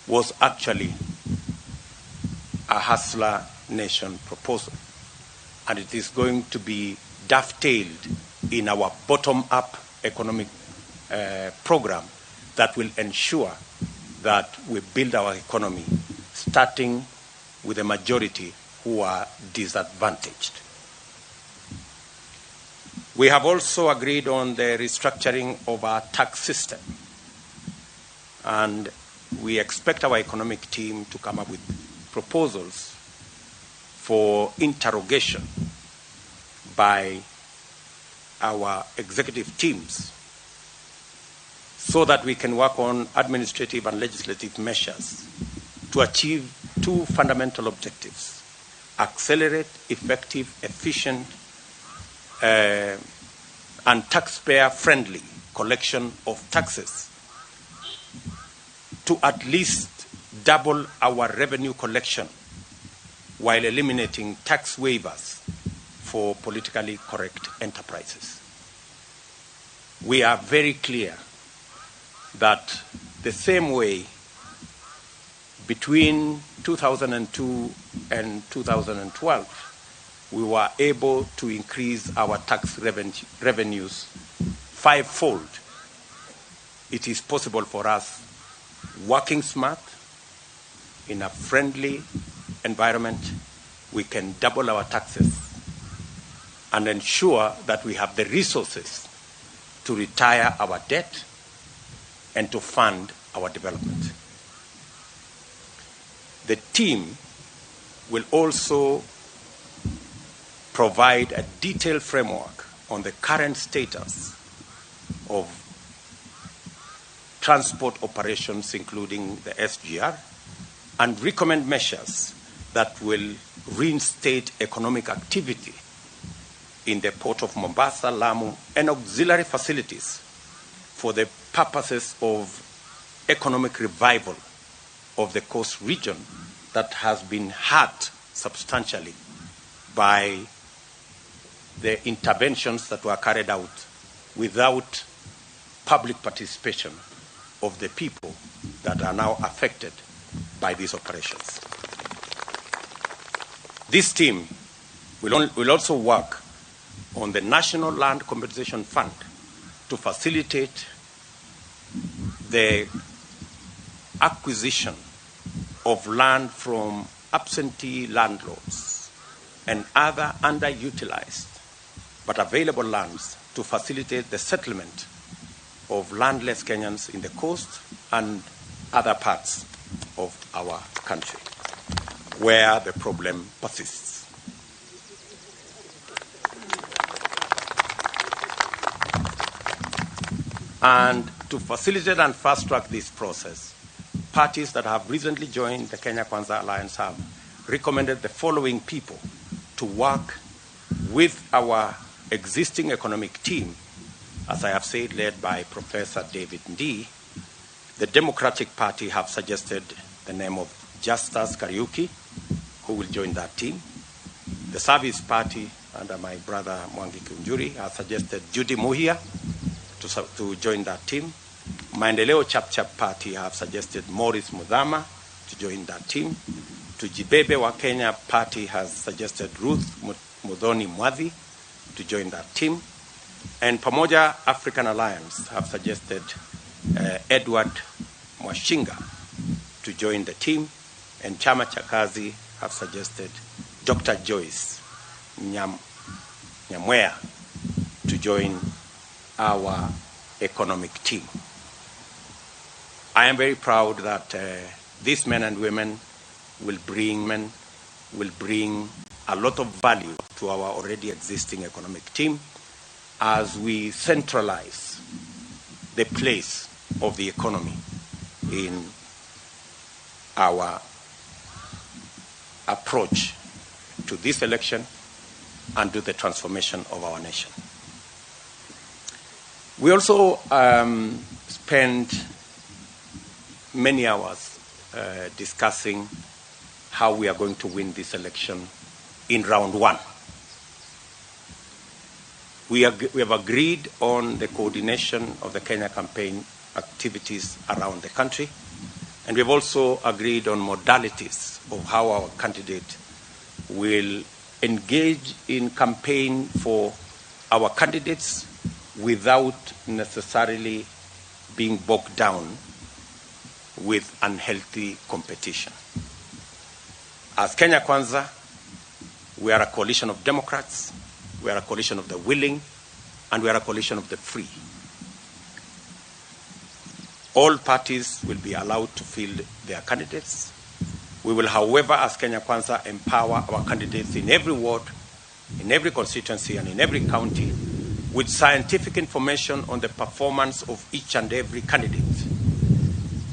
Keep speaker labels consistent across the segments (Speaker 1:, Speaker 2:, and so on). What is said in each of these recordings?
Speaker 1: was actually a Hustler Nation proposal. And it is going to be dovetailed in our bottom-up economic program that will ensure that we build our economy, starting with the majority who are disadvantaged. We have also agreed on the restructuring of our tax system, and we expect our economic team to come up with proposals for interrogation by our executive teams so that we can work on administrative and legislative measures to achieve two fundamental objectives: accelerate effective, efficient, and taxpayer-friendly collection of taxes to at least double our revenue collection while eliminating tax waivers for politically correct enterprises. We are very clear that the same way between 2002 and 2012, we were able to increase our tax revenues fivefold. It is possible for us, working smart, in a friendly environment, we can double our taxes and ensure that we have the resources to retire our debt and to fund our development. The team will also provide a detailed framework on the current status of transport operations, including the SGR, and recommend measures that will reinstate economic activity in the port of Mombasa, Lamu, and auxiliary facilities for the purposes of economic revival of the coast region that has been hurt substantially by the interventions that were carried out without public participation of the people that are now affected by these operations. This team will also work on the National Land Compensation Fund to facilitate the acquisition of land from absentee landlords and other underutilized but available lands to facilitate the settlement of landless Kenyans in the coast and other parts of our country where the problem persists. And to facilitate and fast-track this process, parties that have recently joined the Kenya Kwanza Alliance have recommended the following people to work with our existing economic team, as I have said, led by Professor David Ndii. The Democratic Party have suggested the name of Justus Kariuki, who will join that team. The Service Party, under my brother Mwangi Kiunjuri, has suggested Judy Muhia to join that team. Maendeleo Chapchap Party have suggested Maurice Muthama to join that team. Tujibebe wa Kenya Party has suggested Ruth Muthoni Mwathi to join that team. And Pamoja African Alliance have suggested Edward Mwashinga to join the team. And Chama cha Kazi have suggested Dr. Joyce Nyamwea to join our economic team. I am very proud that these men and women will bring a lot of value to our already existing economic team as we centralize the place of the economy in our approach to this election and to the transformation of our nation. We also spent many hours discussing how we are going to win this election in round one. We have agreed on the coordination of the Kenya campaign activities around the country, And we've also agreed on modalities of how our candidate will engage in campaign for our candidates without necessarily being bogged down with unhealthy competition. As Kenya Kwanza, we are a coalition of Democrats, we are a coalition of the willing, and we are a coalition of the free. All parties will be allowed to field their candidates. We will, however, as Kenya Kwanza, empower our candidates in every ward, in every constituency, and in every county with scientific information on the performance of each and every candidate.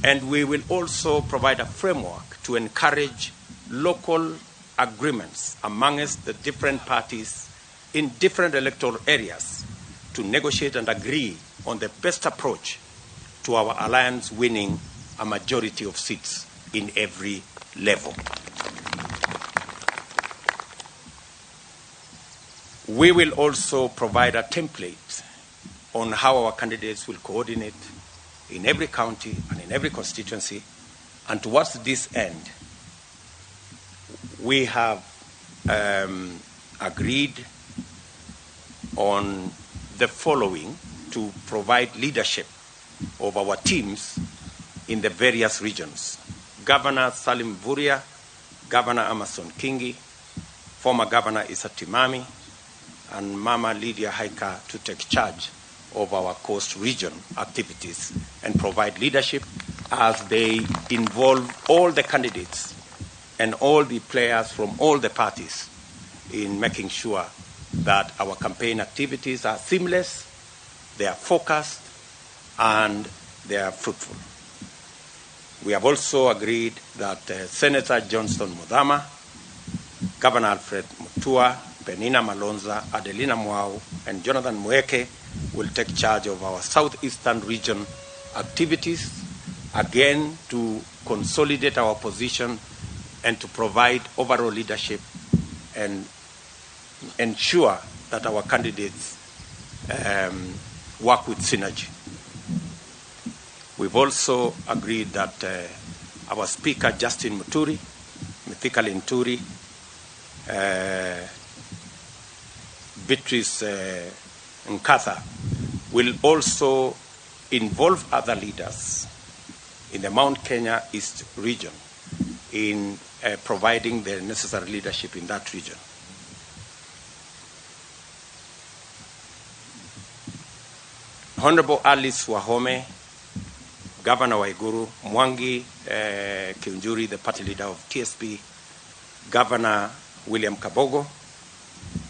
Speaker 1: And we will also provide a framework to encourage local agreements amongst the different parties in different electoral areas to negotiate and agree on the best approach to our alliance winning a majority of seats in every level. We will also provide a template on how our candidates will coordinate in every county and in every constituency. And towards this end, we have agreed on the following to provide leadership of our teams in the various regions. Governor Salim Mvurya, Governor Amason Kingi, former Governor Issa Timami, and Mama Lydia Haika to take charge of our coast region activities and provide leadership as they involve all the candidates and all the players from all the parties in making sure that our campaign activities are seamless, they are focused, and they are fruitful. We have also agreed that Senator Johnston Muthama, Governor Alfred Mutua, Penina Malonza, Adelina Mwau, and Jonathan Mueke will take charge of our southeastern region activities, again to consolidate our position and to provide overall leadership and ensure that our candidates work with synergy. We've also agreed that our Speaker, Justin Muturi, Mithika Linturi, Beatrice Nkatha, will also involve other leaders in the Mount Kenya East region in providing the necessary leadership in that region. Honorable Alice Wahome, Governor Waiguru, Mwangi Kiunjuri, the party leader of TSP, Governor William Kabogo,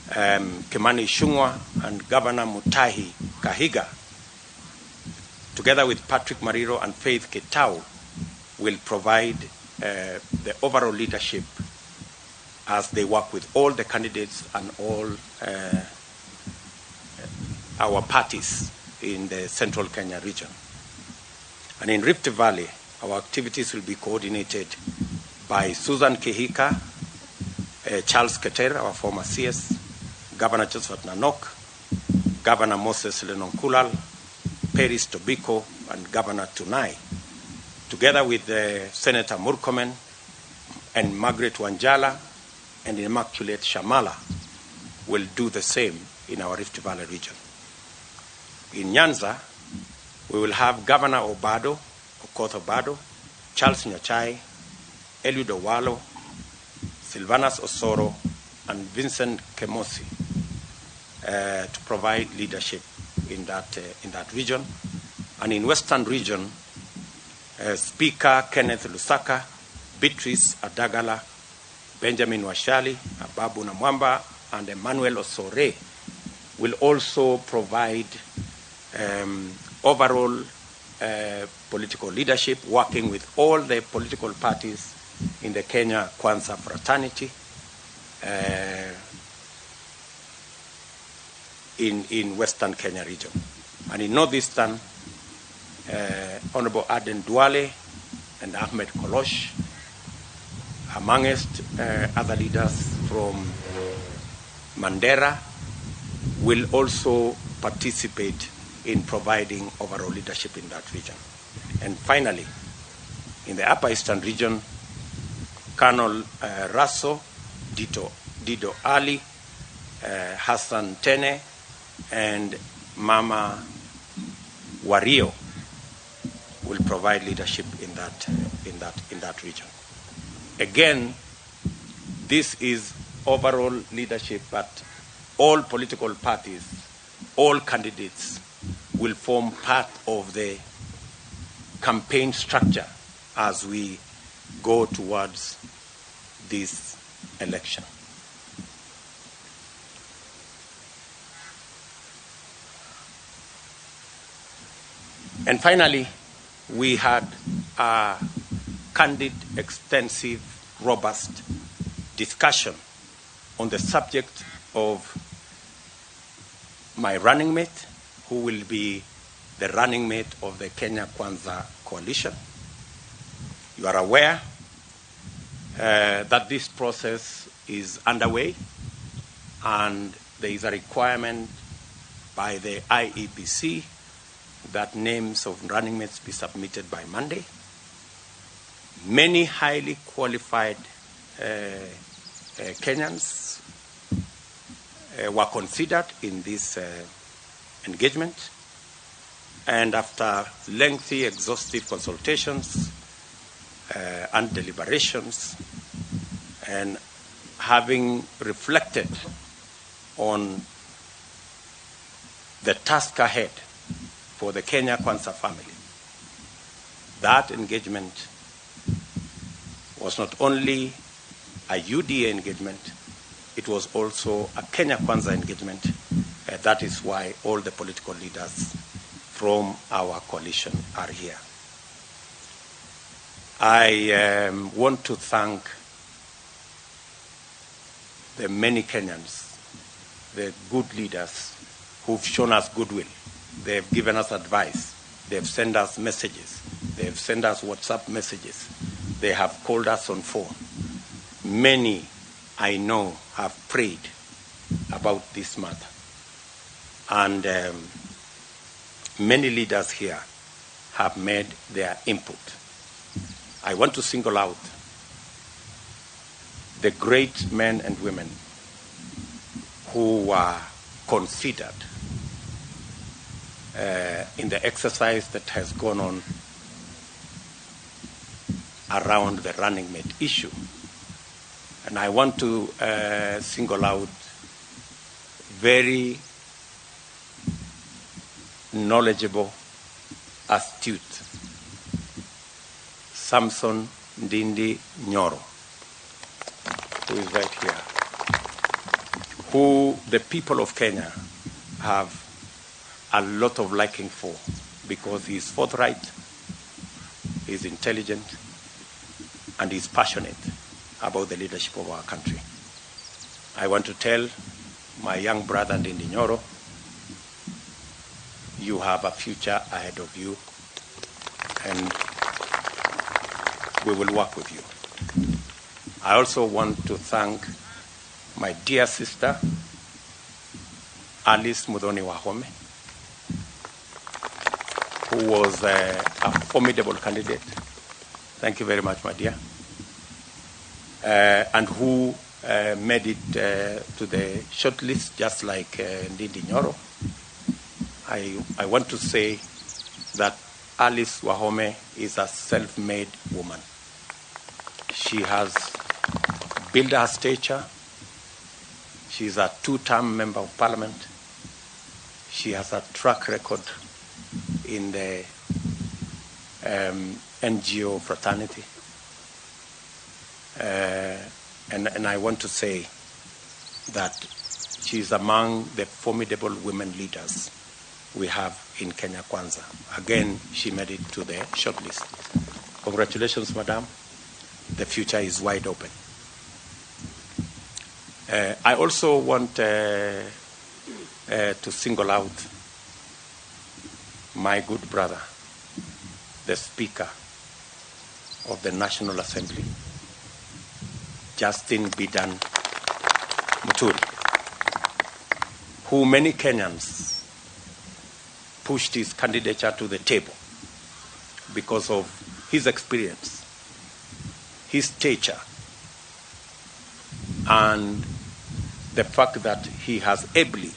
Speaker 1: Kimani Ichung'wah, and Governor Mutahi Kahiga, together with Patrick Mariro and Faith Ketau, will provide the overall leadership as they work with all the candidates and all our parties in the Central Kenya region. And in Rift Valley, our activities will be coordinated by Susan Kihika, Charles Keter, our former CS, Governor Josephat Nanok, Governor Moses Lenolkulal, Peris Tobiko, and Governor Tunai, together with Senator Murkomen and Margaret Wanjala and Immaculate Shamala, will do the same in our Rift Valley region. In Nyanza, we will have Governor Obado, Okoth Obado, Charles Nyachae, Eliud Owalo, Silvanus Osoro, and Vincent Kemosi to provide leadership in that region. And in Western region, Speaker Kenneth Lusaka, Beatrice Adagala, Benjamin Washali, Ababu Namwamba, and Emmanuel Osore will also provide overall political leadership, working with all the political parties in the Kenya Kwanza fraternity in Western Kenya region. And in Northeastern, Honorable Aden Duale and Ahmed Kolosh, amongst other leaders from Mandera, will also participate in providing overall leadership in that region. And finally, In the Upper Eastern region, Colonel Rasso, Dido Ali, Hassan Tene, and Mama Wario will provide leadership in that region. Again, this is overall leadership, but all political parties, all candidates will form part of the campaign structure as we go towards this election. And finally, we had a candid, extensive, robust discussion on the subject of my running mate, who will be the running mate of the Kenya Kwanza coalition. You are aware that this process is underway, and there is a requirement by the IEBC that names of running mates be submitted by Monday. Many highly qualified Kenyans were considered in this engagement, and after lengthy, exhaustive consultations and deliberations, and having reflected on the task ahead for the Kenya Kwanza family, that engagement was not only a UDA engagement, it was also a Kenya Kwanza engagement. That is why all the political leaders from our coalition are here. I want to thank the many Kenyans, the good leaders who've shown us goodwill. They've given us advice. They've sent us messages. They've sent us WhatsApp messages. They have called us on phone. Many, I know, have prayed about this matter. And many leaders here have made their input. I want to single out the great men and women who were considered in the exercise that has gone on around the running mate issue. And I want to single out very knowledgeable, astute Samson Ndindi Nyoro, who is right here, who the people of Kenya have a lot of liking for because he is forthright, he is intelligent, and he is passionate about the leadership of our country. I want to tell my young brother Ndindi Nyoro, you have a future ahead of you, and we will work with you. I also want to thank my dear sister, Alice Muthoni Wahome, who was a formidable candidate. Thank you very much, my dear. And who made it to the shortlist, just like Ndindi Nyoro. I want to say that Alice Wahome is a self-made woman. She has built her stature. She is a two-term member of parliament. She has a track record in the NGO fraternity. And I want to say that she is among the formidable women leaders we have in Kenya Kwanza. Again, she made it to the shortlist. Congratulations, madam. The future is wide open. I also want to single out my good brother, the Speaker of the National Assembly, Justin Bidan Muturi, who many Kenyans pushed his candidature to the table because of His experience, his stature, and the fact that he has ably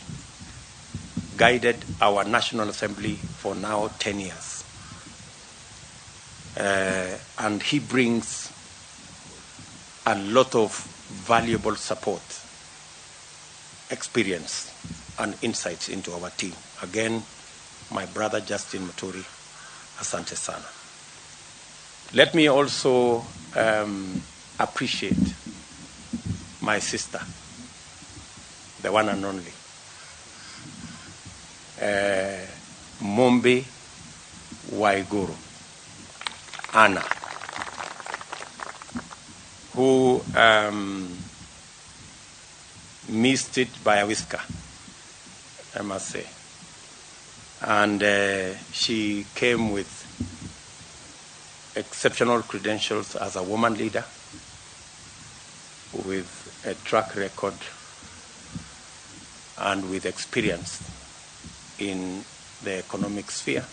Speaker 1: guided our National Assembly for now 10 years. And he brings a lot of valuable support, experience, and insights into our team. Again, my brother Justin Muturi, asante sana. Let me also appreciate my sister, the one and only, Mumbi Waiguru, Anna, who missed it by a whisker, I must say. And she came with exceptional credentials as a woman leader, with a track record and with experience in the economic sphere.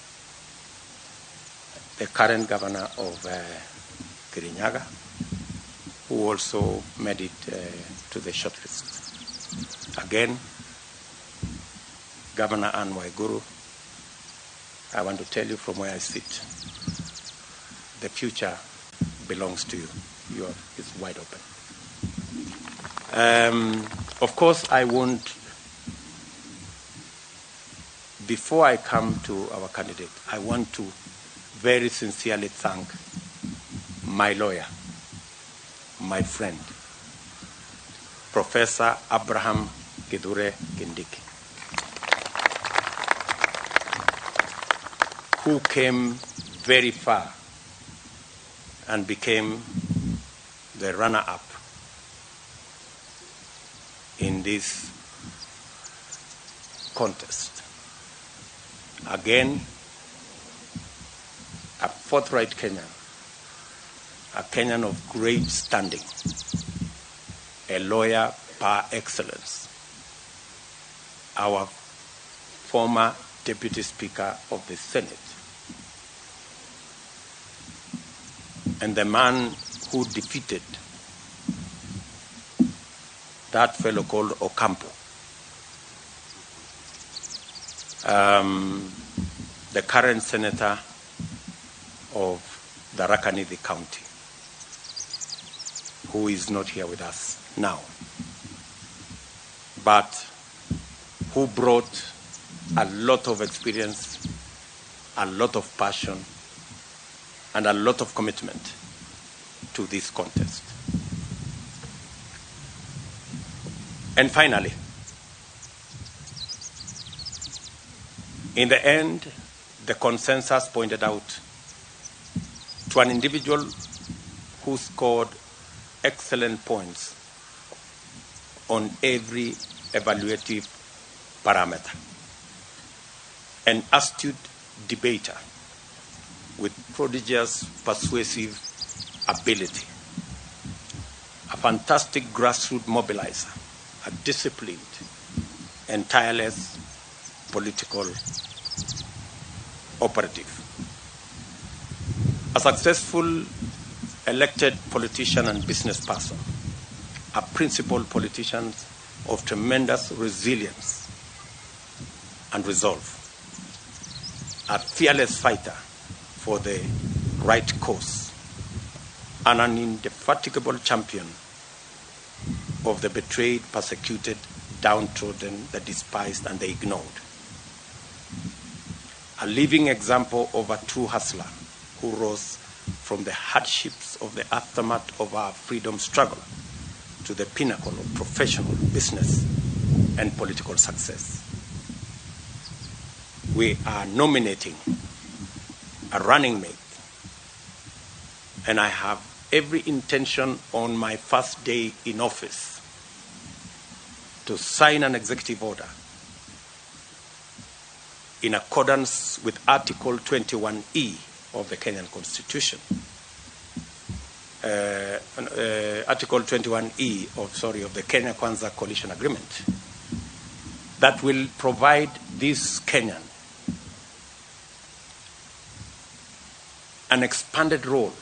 Speaker 1: The current governor of Kirinyaga, who also made it to the shortlist. Again, Governor Anne Waiguru, I want to tell you from where I sit, the future belongs to you. It's wide open. Of course, I won't, before I come to our candidate, I want to very sincerely thank my lawyer, my friend, Professor Abraham Kithure Kindiki, who came very far and became the runner-up in this contest. Again, a forthright Kenyan, a Kenyan of great standing, a lawyer par excellence, our former Deputy Speaker of the Senate, and the man who defeated that fellow called Ocampo, the current senator of Tharaka Nithi County, who is not here with us now, but who brought a lot of experience, a lot of passion, and a lot of commitment to this contest. And finally, in the end, the consensus pointed out to an individual who scored excellent points on every evaluative parameter, an astute debater with prodigious persuasive ability, a fantastic grassroots mobilizer, a disciplined and tireless political operative, a successful elected politician and business person, a principled politician of tremendous resilience and resolve, a fearless fighter for the right cause, and an indefatigable champion of the betrayed, persecuted, downtrodden, the despised, and the ignored. A living example of a true hustler who rose from the hardships of the aftermath of our freedom struggle to the pinnacle of professional, business, and political success. We are nominating a running mate, and I have every intention on my first day in office to sign an executive order in accordance with Article 21E of the Kenyan Constitution. Article 21E of the Kenya Kwanza Coalition Agreement, that will provide this Kenyan an expanded role,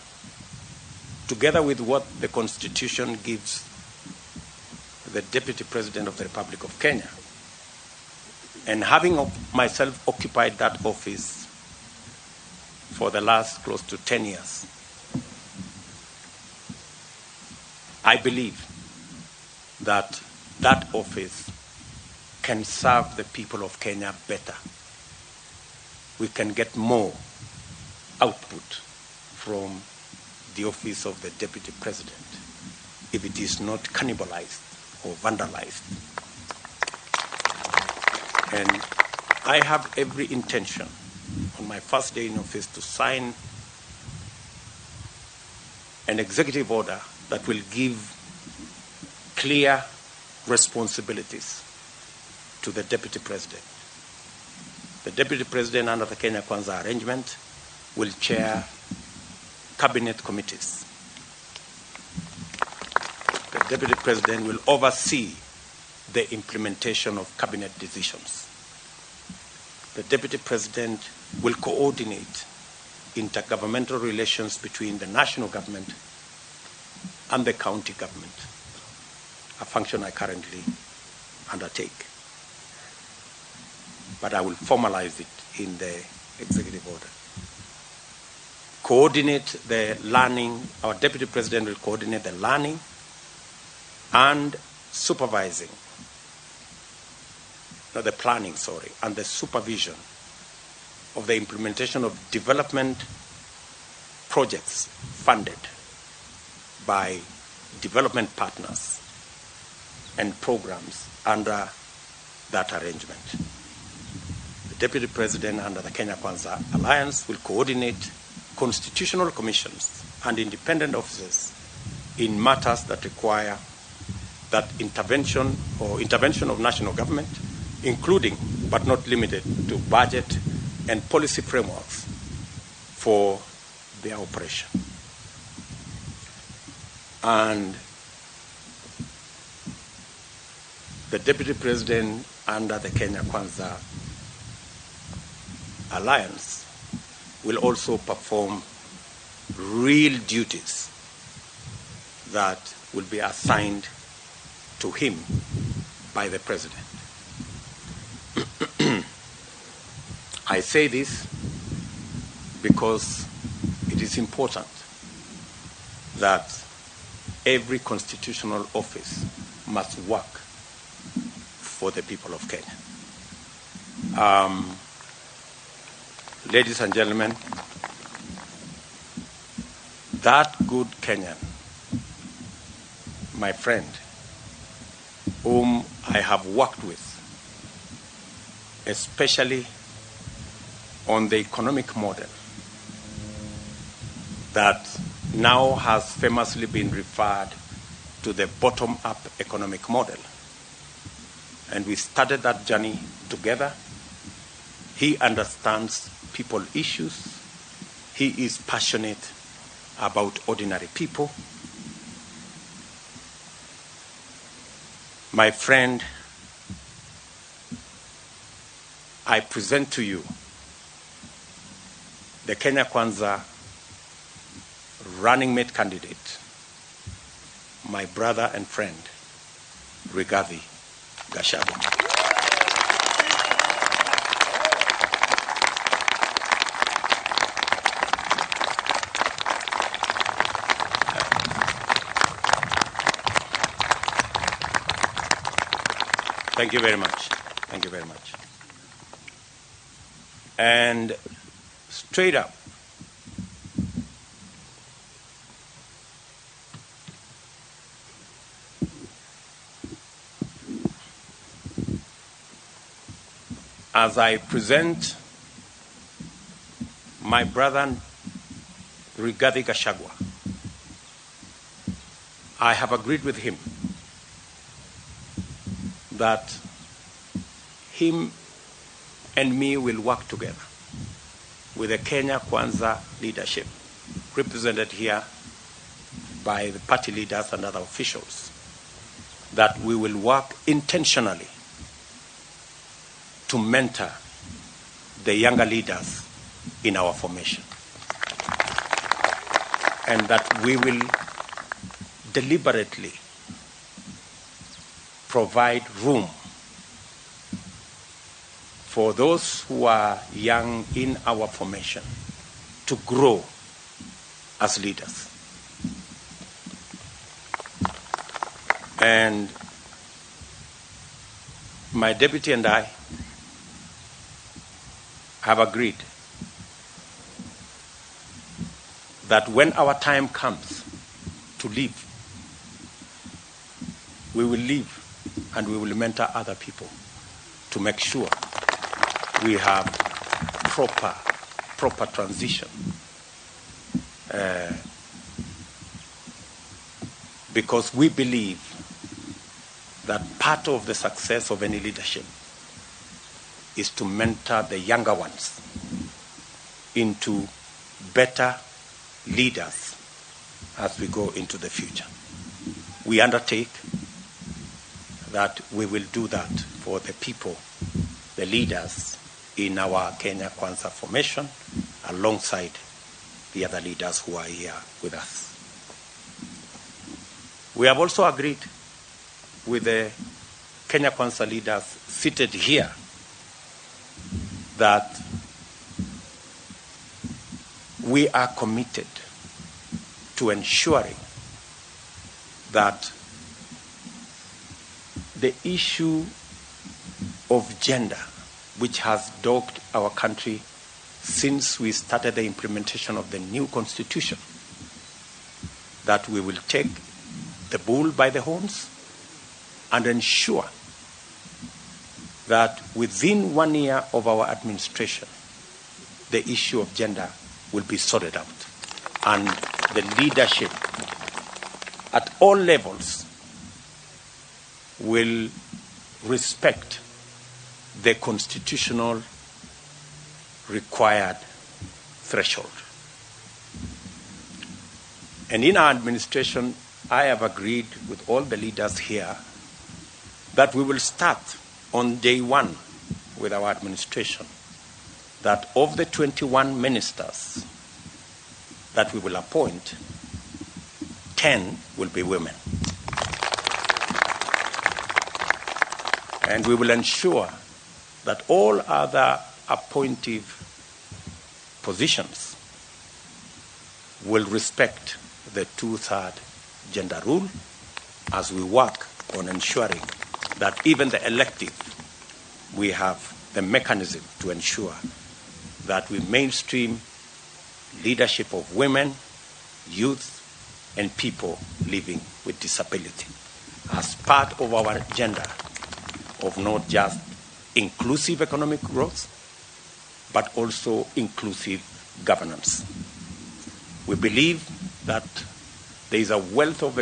Speaker 1: together with what the Constitution gives the Deputy President of the Republic of Kenya, and having myself occupied that office for the last close to 10 years, I believe that that office can serve the people of Kenya better. We can get more output from the office of the Deputy President if it is not cannibalized or vandalized. And I have every intention on my first day in office to sign an executive order that will give clear responsibilities to the Deputy President. The Deputy President under the Kenya Kwanza arrangement will chair cabinet committees. The Deputy President will oversee the implementation of cabinet decisions. The Deputy President will coordinate intergovernmental relations between the national government and the county government, a function I currently undertake. But I will formalize it in the executive order. Coordinate the learning, our Deputy President will coordinate the learning and supervising, no, the planning, sorry, and the supervision of the implementation of development projects funded by development partners and programs under that arrangement. The Deputy President under the Kenya Kwanza Alliance will coordinate constitutional commissions and independent officers in matters that require that intervention or intervention of national government, including but not limited to budget and policy frameworks for their operation. And the Deputy President under the Kenya Kwanza Alliance will also perform real duties that will be assigned to him by the President. I say this because it is important that every constitutional office must work for the people of Kenya. Ladies and gentlemen, that good Kenyan, my friend, whom I have worked with, especially on the economic model that now has famously been referred to the bottom-up economic model. And we started that journey together. He understands people issues. He is passionate about ordinary people. My friend, I present to you the Kenya Kwanza running mate candidate, my brother and friend, Rigathi Gachagua. Thank you very much. Thank you very much. And straight up, as I present my brother Rigathi Gachagua, I have agreed with him that him and me will work together with the Kenya Kwanza leadership, represented here by the party leaders and other officials, that we will work intentionally to mentor the younger leaders in our formation. And that we will deliberately provide room for those who are young in our formation to grow as leaders. And my deputy and I have agreed that when our time comes to leave, we will leave and we will mentor other people to make sure we have proper transition. Because we believe that part of the success of any leadership is to mentor the younger ones into better leaders as we go into the future. We undertake that we will do that for the people, the leaders in our Kenya Kwanza formation, alongside the other leaders who are here with us. We have also agreed with the Kenya Kwanza leaders seated here that we are committed to ensuring that the issue of gender, which has dogged our country since we started the implementation of the new constitution, that we will take the bull by the horns and ensure that within 1 year of our administration, the issue of gender will be sorted out, and the leadership at all levels will respect the constitutional required threshold. And in our administration, I have agreed with all the leaders here that we will start on day one with our administration, that of the 21 ministers that we will appoint, 10 will be women. And we will ensure that all other appointive positions will respect the two-thirds gender rule as we work on ensuring that even the elective, we have the mechanism to ensure that we mainstream leadership of women, youth, and people living with disability as part of our agenda of not just inclusive economic growth, but also inclusive governance. We believe that there is a wealth of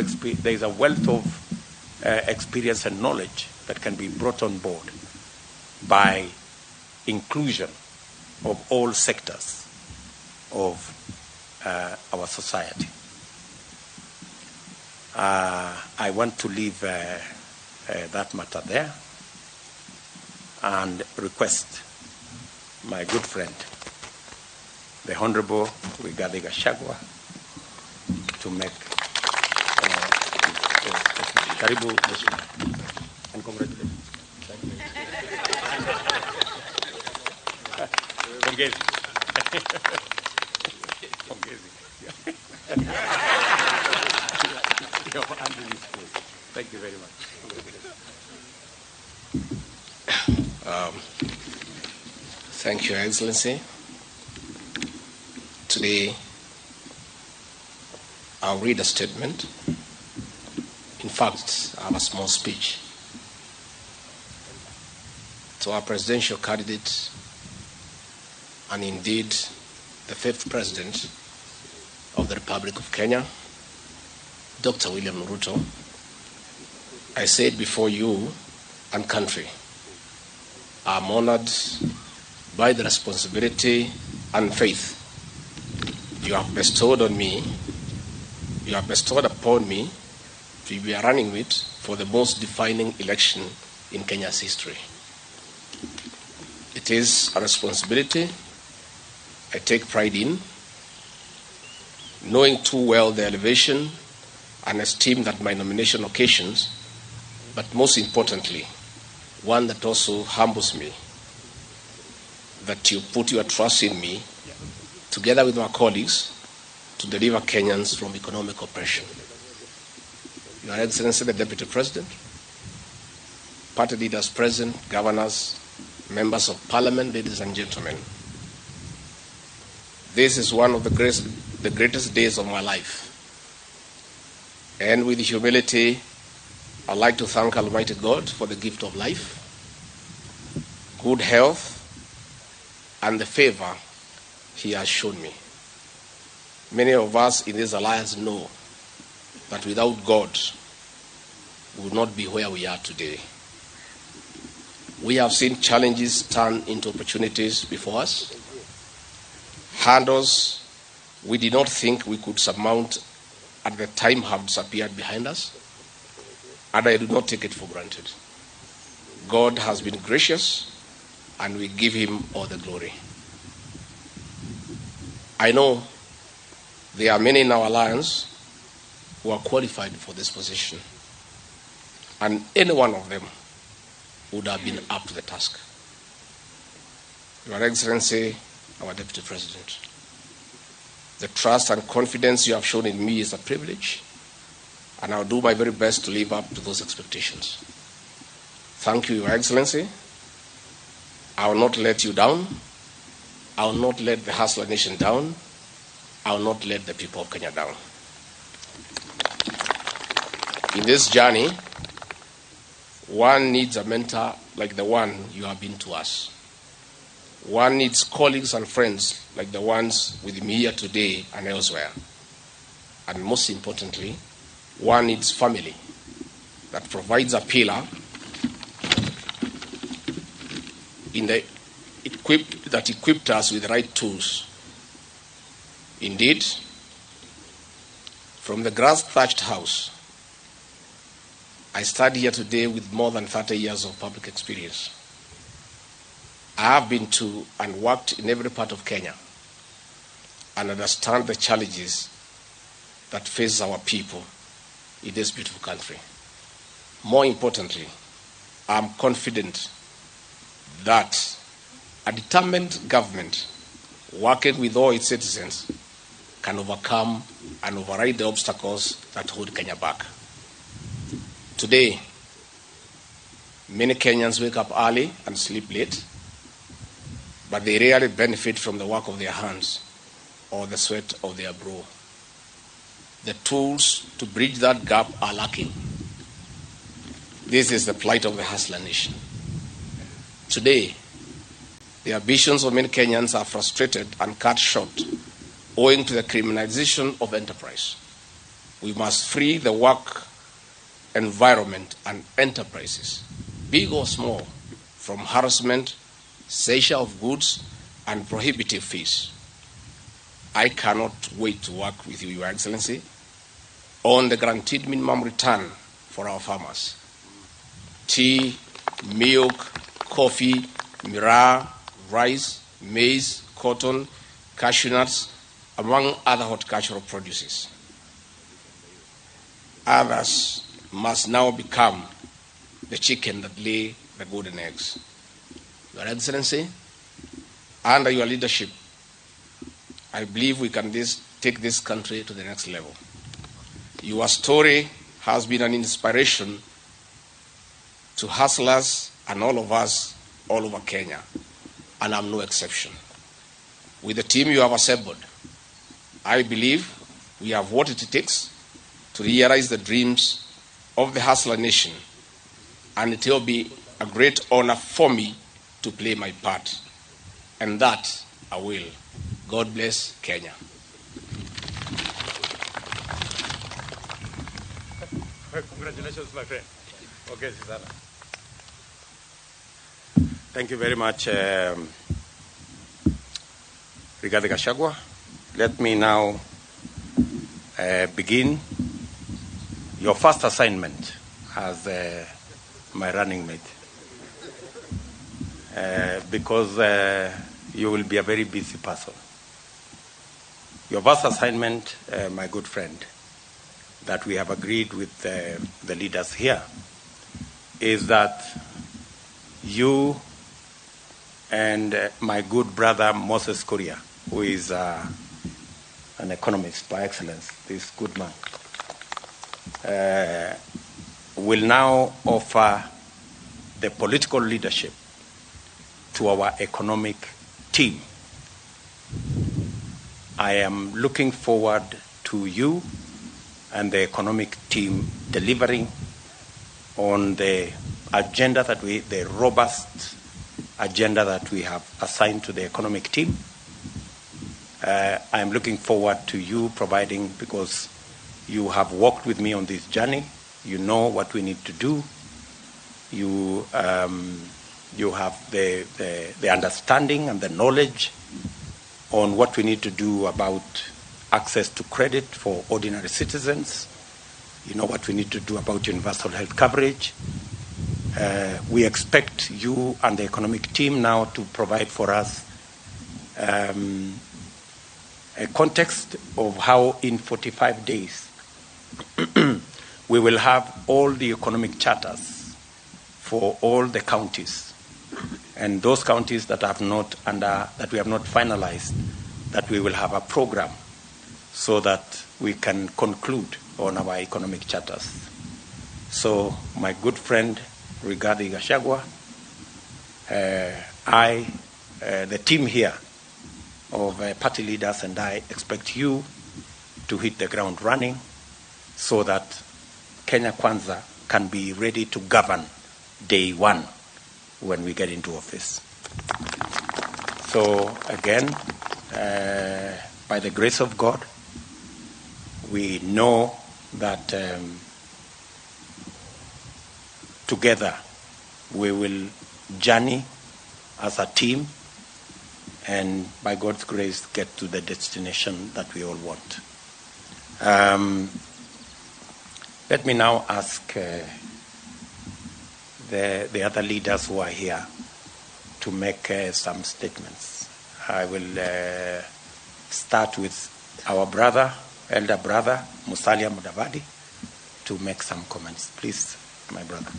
Speaker 1: experience and knowledge that can be brought on board by inclusion of all sectors of our society. I want to leave that matter there and request my good friend, the Honorable Rigathi Gachagua, to make karibu and congratulations. Thank you. Pongezi. Pongezi. Thank you very much.
Speaker 2: Thank you, Excellency. Today, I'll read a statement. In fact, I have a small speech to our presidential candidate and indeed the fifth president of the Republic of Kenya, Dr. William Ruto. I said before you and country, I'm honored by the responsibility and faith you have bestowed on me, you have bestowed upon me to be running with for the most defining election in Kenya's history. It is a responsibility I take pride in, Knowing too well the elevation and esteem that my nomination occasions, but most importantly, one that also humbles me, that you put your trust in me, together with my colleagues, to deliver Kenyans from economic oppression. Your Excellency, the Deputy President, party leaders present, governors, members of parliament, ladies and gentlemen, this is one of the greatest days of my life. And with humility, I'd like to thank Almighty God for the gift of life, good health, and the favor He has shown me. Many of us in this alliance know that without God, we would not be where we are today. We have seen challenges turn into opportunities before us, hurdles we did not think we could surmount at the time have disappeared behind us, and I do not take it for granted. God has been gracious, and we give Him all the glory. I know there are many in our alliance who are qualified for this position, and any one of them would have been up to the task. Your Excellency, our Deputy President, the trust and confidence you have shown in me is a privilege, and I'll do my very best to live up to those expectations. Thank you, Your Excellency. I will not let you down. I will not let the Hustler Nation down. I will not let the people of Kenya down. In this journey, one needs a mentor like the one you have been to us. One needs colleagues and friends like the ones with me here today and elsewhere. And most importantly, one needs family that provides a pillar in the that equipped us with the right tools. Indeed, from the grass-thatched house, I stand here today with more than 30 years of public experience. I have been to and worked in every part of Kenya and understand the challenges that face our people in this beautiful country. More importantly, I am confident that a determined government working with all its citizens can overcome and override the obstacles that hold Kenya back. Today, many Kenyans wake up early and sleep late, but they rarely benefit from the work of their hands or the sweat of their brow. The tools to bridge that gap are lacking. This is the plight of the Hustler Nation. Today, the ambitions of many Kenyans are frustrated and cut short owing to the criminalization of enterprise. We must free the work environment and enterprises, big or small, from harassment, seizure of goods, and prohibitive fees. I cannot wait to work with you, Your Excellency, on the guaranteed minimum return for our farmers. Tea, milk, coffee, miraa, rice, maize, cotton, cashew nuts, among other horticultural produces. Others must now become the chicken that lay the golden eggs. Your Excellency, under your leadership, I believe we can take this country to the next level. Your story has been an inspiration to hustlers and all of us all over Kenya, and I'm no exception. With the team you have assembled, I believe we have what it takes to realize the dreams of the Hustler Nation, and it will be a great honor for me to play my part, and that I will. God bless Kenya.
Speaker 1: Congratulations, my friend. Okay, Susanna. Thank you very much, Rigathi Gachagua. Let me now begin your first assignment as my running mate, because you will be a very busy person. Your first assignment, my good friend, that we have agreed with the leaders here, is that you and my good brother Moses Kuria, who is an economist by excellence, this good man, will now offer the political leadership to our economic team. I am looking forward to you and the economic team delivering on the agenda that we, the robust agenda that we have assigned to the economic team. I am looking forward to you providing, because you have walked with me on this journey. You know what we need to do. You, you have the understanding and the knowledge on what we need to do about access to credit for ordinary citizens. You know what we need to do about universal health coverage. We expect you and the economic team now to provide for us a context of how in 45 days we will have all the economic charters for all the counties, and those counties that have not under that we have not finalized, that we will have a program so that we can conclude on our economic charters. So my good friend Rigathi Gachagua, the team here of party leaders and I expect you to hit the ground running so that Kenya Kwanza can be ready to govern day one when we get into office. So again, by the grace of God, we know that together we will journey as a team and by God's grace get to the destination that we all want. Let me now ask the other leaders who are here to make some statements. I will start with our brother, elder brother, Musalia Mudavadi, to make some comments. Please, my brother.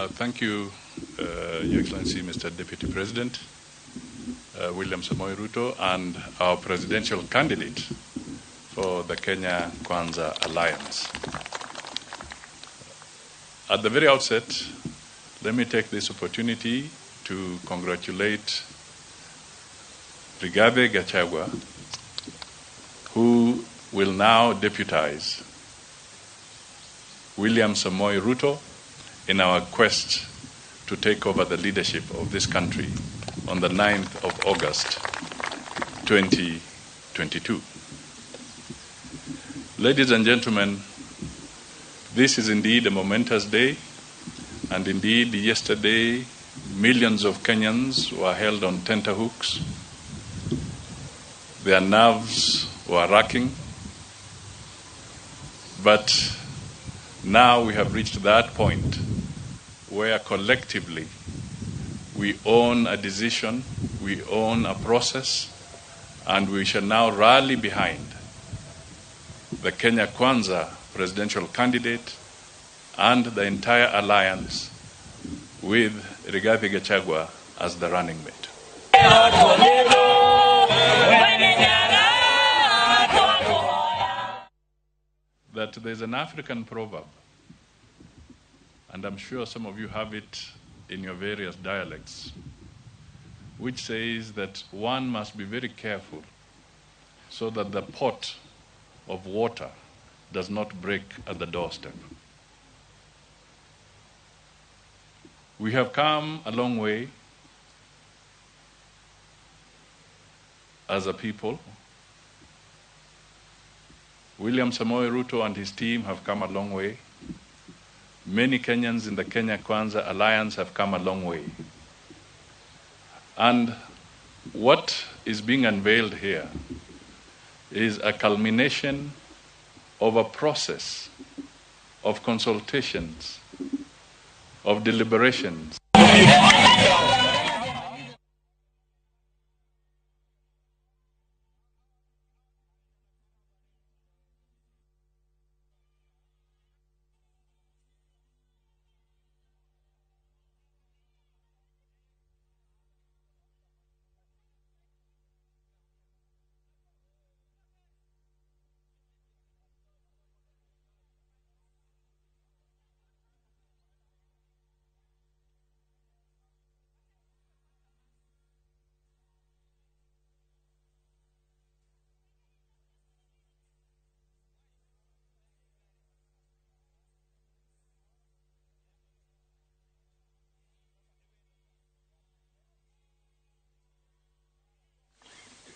Speaker 3: Thank you, Your Excellency, Mr. Deputy President, William Samoei Ruto, and our presidential candidate for the Kenya Kwanza Alliance. At the very outset, let me take this opportunity to congratulate Rigathi Gachagua, who will now deputize William Samoei Ruto in our quest to take over the leadership of this country on the 9th of August, 2022. Ladies and gentlemen, this is indeed a momentous day, and indeed yesterday millions of Kenyans were held on tenterhooks. Their nerves were racking, but now we have reached that point where collectively we own a decision, we own a process, and we shall now rally behind the Kenya Kwanza presidential candidate and the entire alliance with Rigathi Gachagua as the running mate. That there's an African proverb, and I'm sure some of you have it in your various dialects, which says that one must be very careful so that the pot of water does not break at the doorstep. We have come a long way as a people. William Samoei Ruto and his team have come a long way. Many Kenyans in the Kenya Kwanza Alliance have come a long way. And what is being unveiled here is a culmination of a process of consultations of deliberations.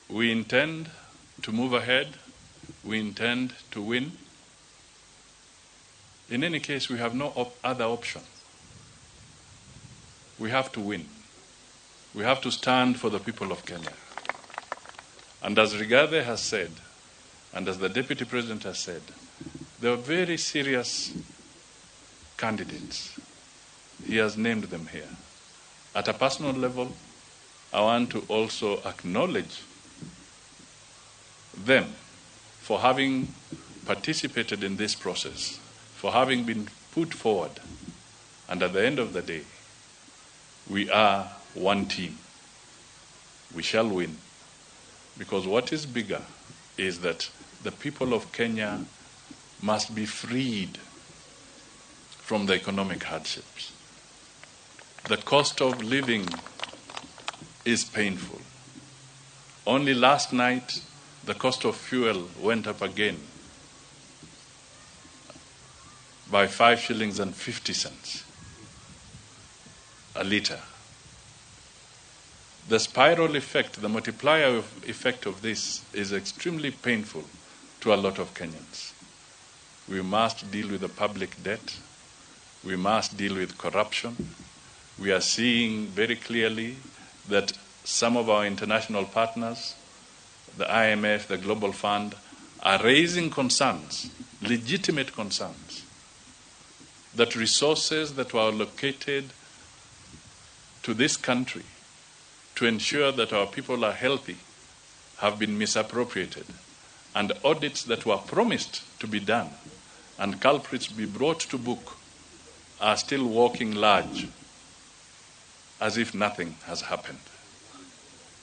Speaker 3: We intend to move ahead. We intend to win. In any case, we have no other option. We have to win. We have to stand for the people of Kenya. And as Rigathi has said, and as the Deputy President has said, there are very serious candidates. He has named them here. At a personal level, I want to also acknowledge them for having participated in this process, for having been put forward. And at the end of the day, we are one team. We shall win. Because what is bigger is that the people of Kenya must be freed from the economic hardships. The cost of living is painful. Only last night, the cost of fuel went up again by 5 shillings and 50 cents a liter. The spiral effect, the multiplier effect of this is extremely painful to a lot of Kenyans. We must deal with the public debt. We must deal with corruption. We are seeing very clearly that some of our international partners, the IMF, the Global Fund, are raising concerns, legitimate concerns, that resources that were allocated to this country to ensure that our people are healthy have been misappropriated, and audits that were promised to be done and culprits be brought to book are still walking large as if nothing has happened.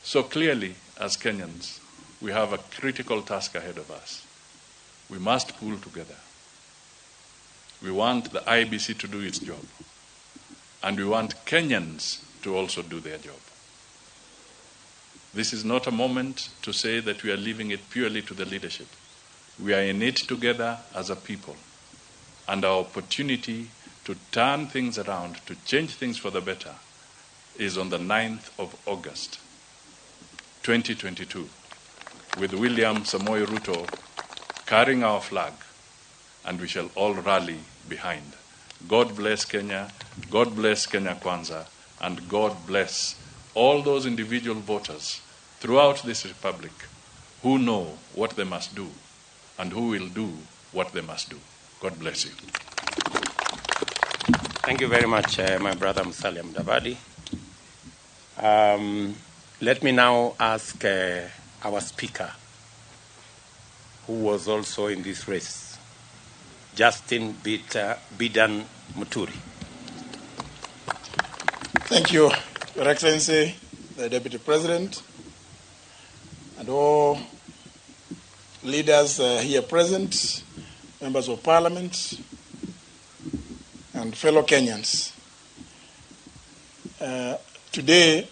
Speaker 3: So clearly, as Kenyans, we have a critical task ahead of us. We must pull together. We want the IEBC to do its job, and we want Kenyans to also do their job. This is not a moment to say that we are leaving it purely to the leadership. We are in it together as a people, and our opportunity to turn things around, to change things for the better, is on the 9th of August, 2022, with William Samoei Ruto carrying our flag, and we shall all rally behind. God bless Kenya, God bless Kenya Kwanza, and God bless all those individual voters throughout this republic who know what they must do and who will do what they must do. God bless you.
Speaker 1: Thank you very much, my brother Musalia Mudavadi. Let me now ask our speaker, who was also in this race, Justin Bidan Muturi.
Speaker 4: Thank you, Your Excellency, the Deputy President, and all leaders here present, members of Parliament, and fellow Kenyans. Today,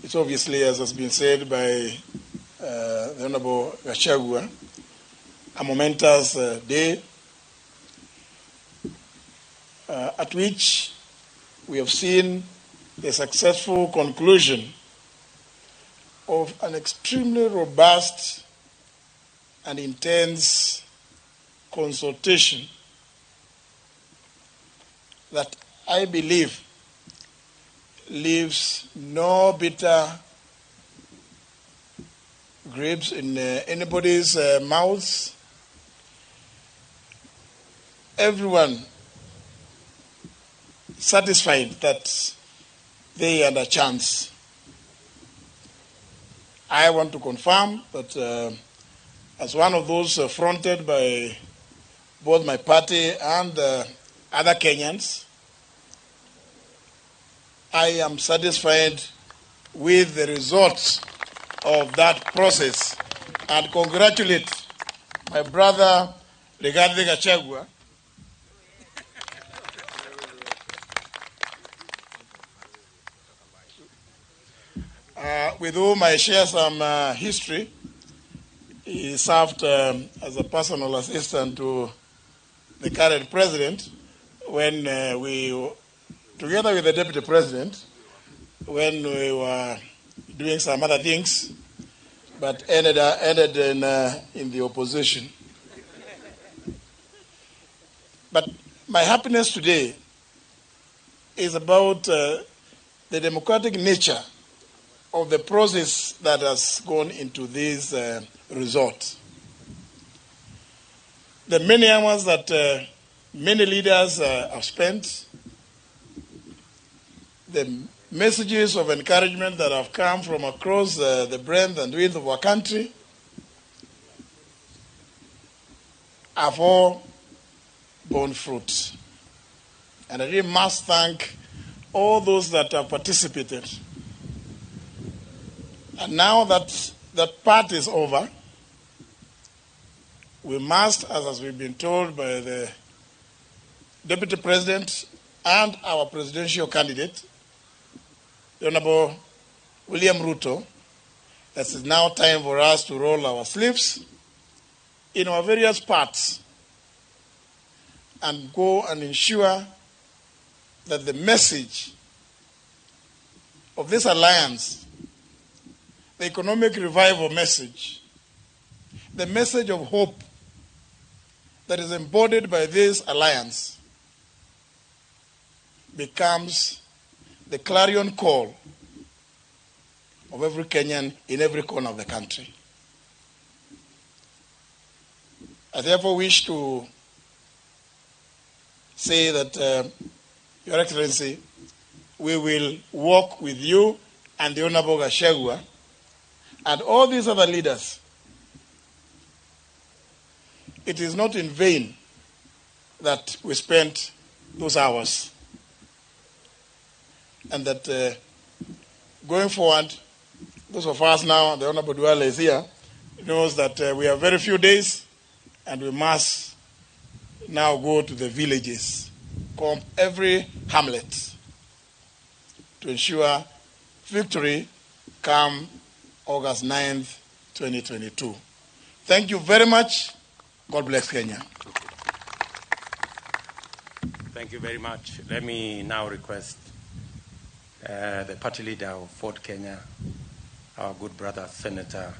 Speaker 4: it's obviously, as has been said by the Honorable Gachagua, a momentous day at which we have seen the successful conclusion of an extremely robust and intense consultation that I believe leaves no bitter grapes in anybody's mouths. Everyone satisfied that they had a chance. I want to confirm that as one of those fronted by both my party and other Kenyans, I am satisfied with the results of that process and congratulate my brother Rigathi Gachagua with whom I share some history. He served as a personal assistant to the current president when we, together with the deputy president, when we were doing some other things, but ended in the opposition. But my happiness today is about the democratic nature of the process that has gone into this result. The many hours that many leaders have spent, the messages of encouragement that have come from across the breadth and width of our country have all borne fruit. And I really must thank all those that have participated. And now that that part is over, we must, as we've been told by the Deputy President and our presidential candidate, the Honorable William Ruto, that it's now time for us to roll our sleeves in our various parts and go and ensure that the message of this alliance, the economic revival message, the message of hope that is embodied by this alliance, becomes the clarion call of every Kenyan in every corner of the country. I therefore wish to say that, Your Excellency, we will work with you and the Honorable Gachagua and all these other leaders. It is not in vain that we spent those hours, and that going forward, those of us now, the Honorable Duale is here, knows that we have very few days and we must now go to the villages, comb every hamlet to ensure victory come August 9th, 2022. Thank you very much. God bless Kenya.
Speaker 1: Thank you very much. Let me now request the party leader of Ford Kenya, our good brother, Senator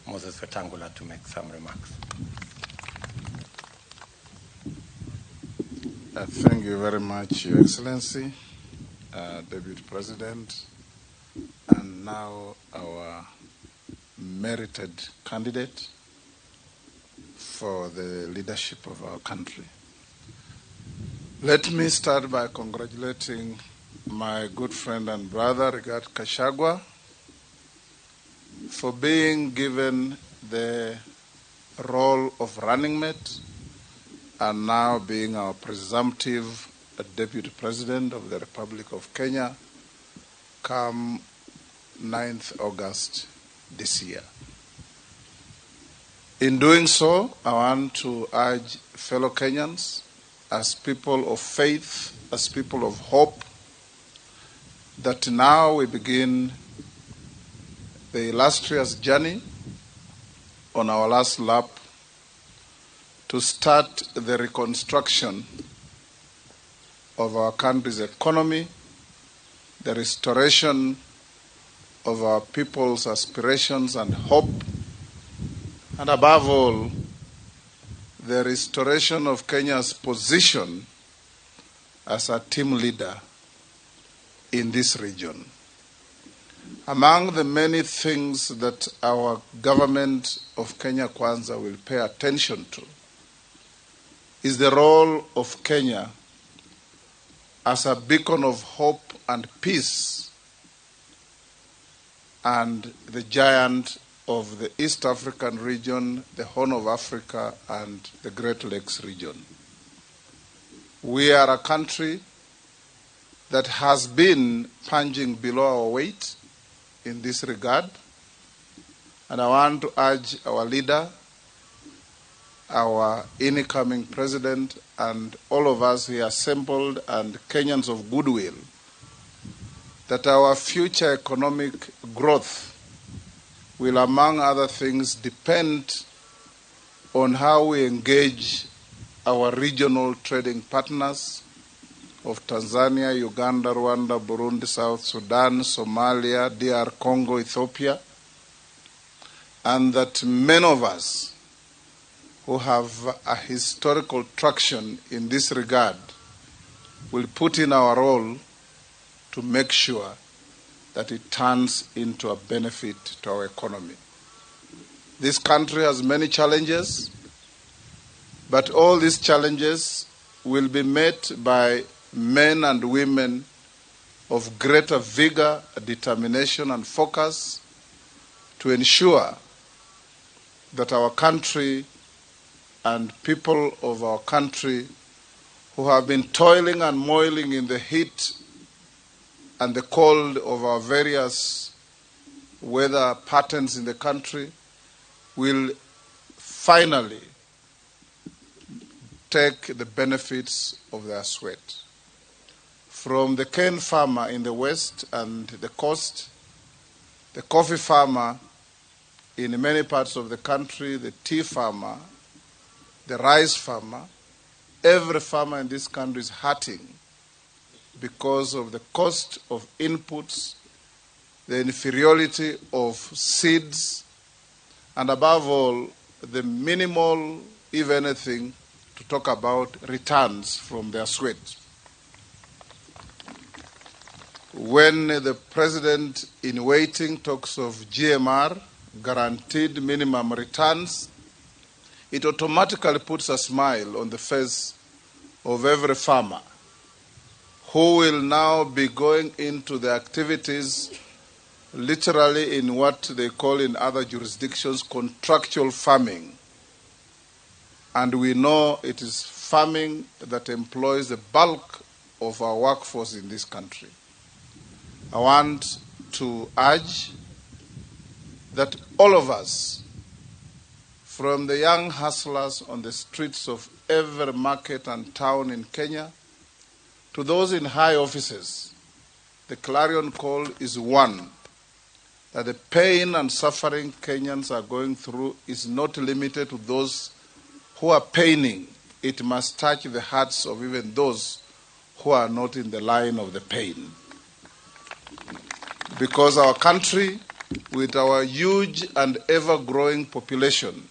Speaker 1: Moses Wetangula, to make some remarks.
Speaker 5: Thank you very much, Your Excellency, Deputy President, and now our merited candidate for the leadership of our country. Let me start by congratulating my good friend and brother, Rigathi Gachagua, for being given the role of running mate and now being our presumptive Deputy President of the Republic of Kenya come 9th August this year. In doing so, I want to urge fellow Kenyans, as people of faith, as people of hope, that now we begin the illustrious journey on our last lap to start the reconstruction of our country's economy, the restoration of our people's aspirations and hope, and above all, the restoration of Kenya's position as a team leader in this region. Among the many things that our government of Kenya Kwanza will pay attention to is the role of Kenya as a beacon of hope and peace, and the giant of the East African region, the Horn of Africa, and the Great Lakes region. We are a country that has been punching below our weight in this regard, and I want to urge our leader, our incoming president, and all of us here assembled and Kenyans of goodwill, that our future economic growth will, among other things, depend on how we engage our regional trading partners of Tanzania, Uganda, Rwanda, Burundi, South Sudan, Somalia, DR Congo, Ethiopia, and that many of us who have a historical traction in this regard will put in our role to make sure that it turns into a benefit to our economy. This country has many challenges, but all these challenges will be met by men and women of greater vigor, determination, and focus to ensure that our country and people of our country who have been toiling and moiling in the heat and the cold of our various weather patterns in the country will finally take the benefits of their sweat. From the cane farmer in the west and the coast, the coffee farmer in many parts of the country, the tea farmer, the rice farmer, every farmer in this country is hurting because of the cost of inputs, the inferiority of seeds, and above all, the minimal, if anything, to talk about returns from their sweat. When the president in waiting talks of GMR, guaranteed minimum returns, it automatically puts a smile on the face of every farmer who will now be going into the activities literally in what they call in other jurisdictions contractual farming. And we know it is farming that employs the bulk of our workforce in this country. I want to urge that all of us, from the young hustlers on the streets of every market and town in Kenya, to those in high offices, the clarion call is one, that the pain and suffering Kenyans are going through is not limited to those who are paining. It must touch the hearts of even those who are not in the line of the pain. Because our country, with our huge and ever-growing population,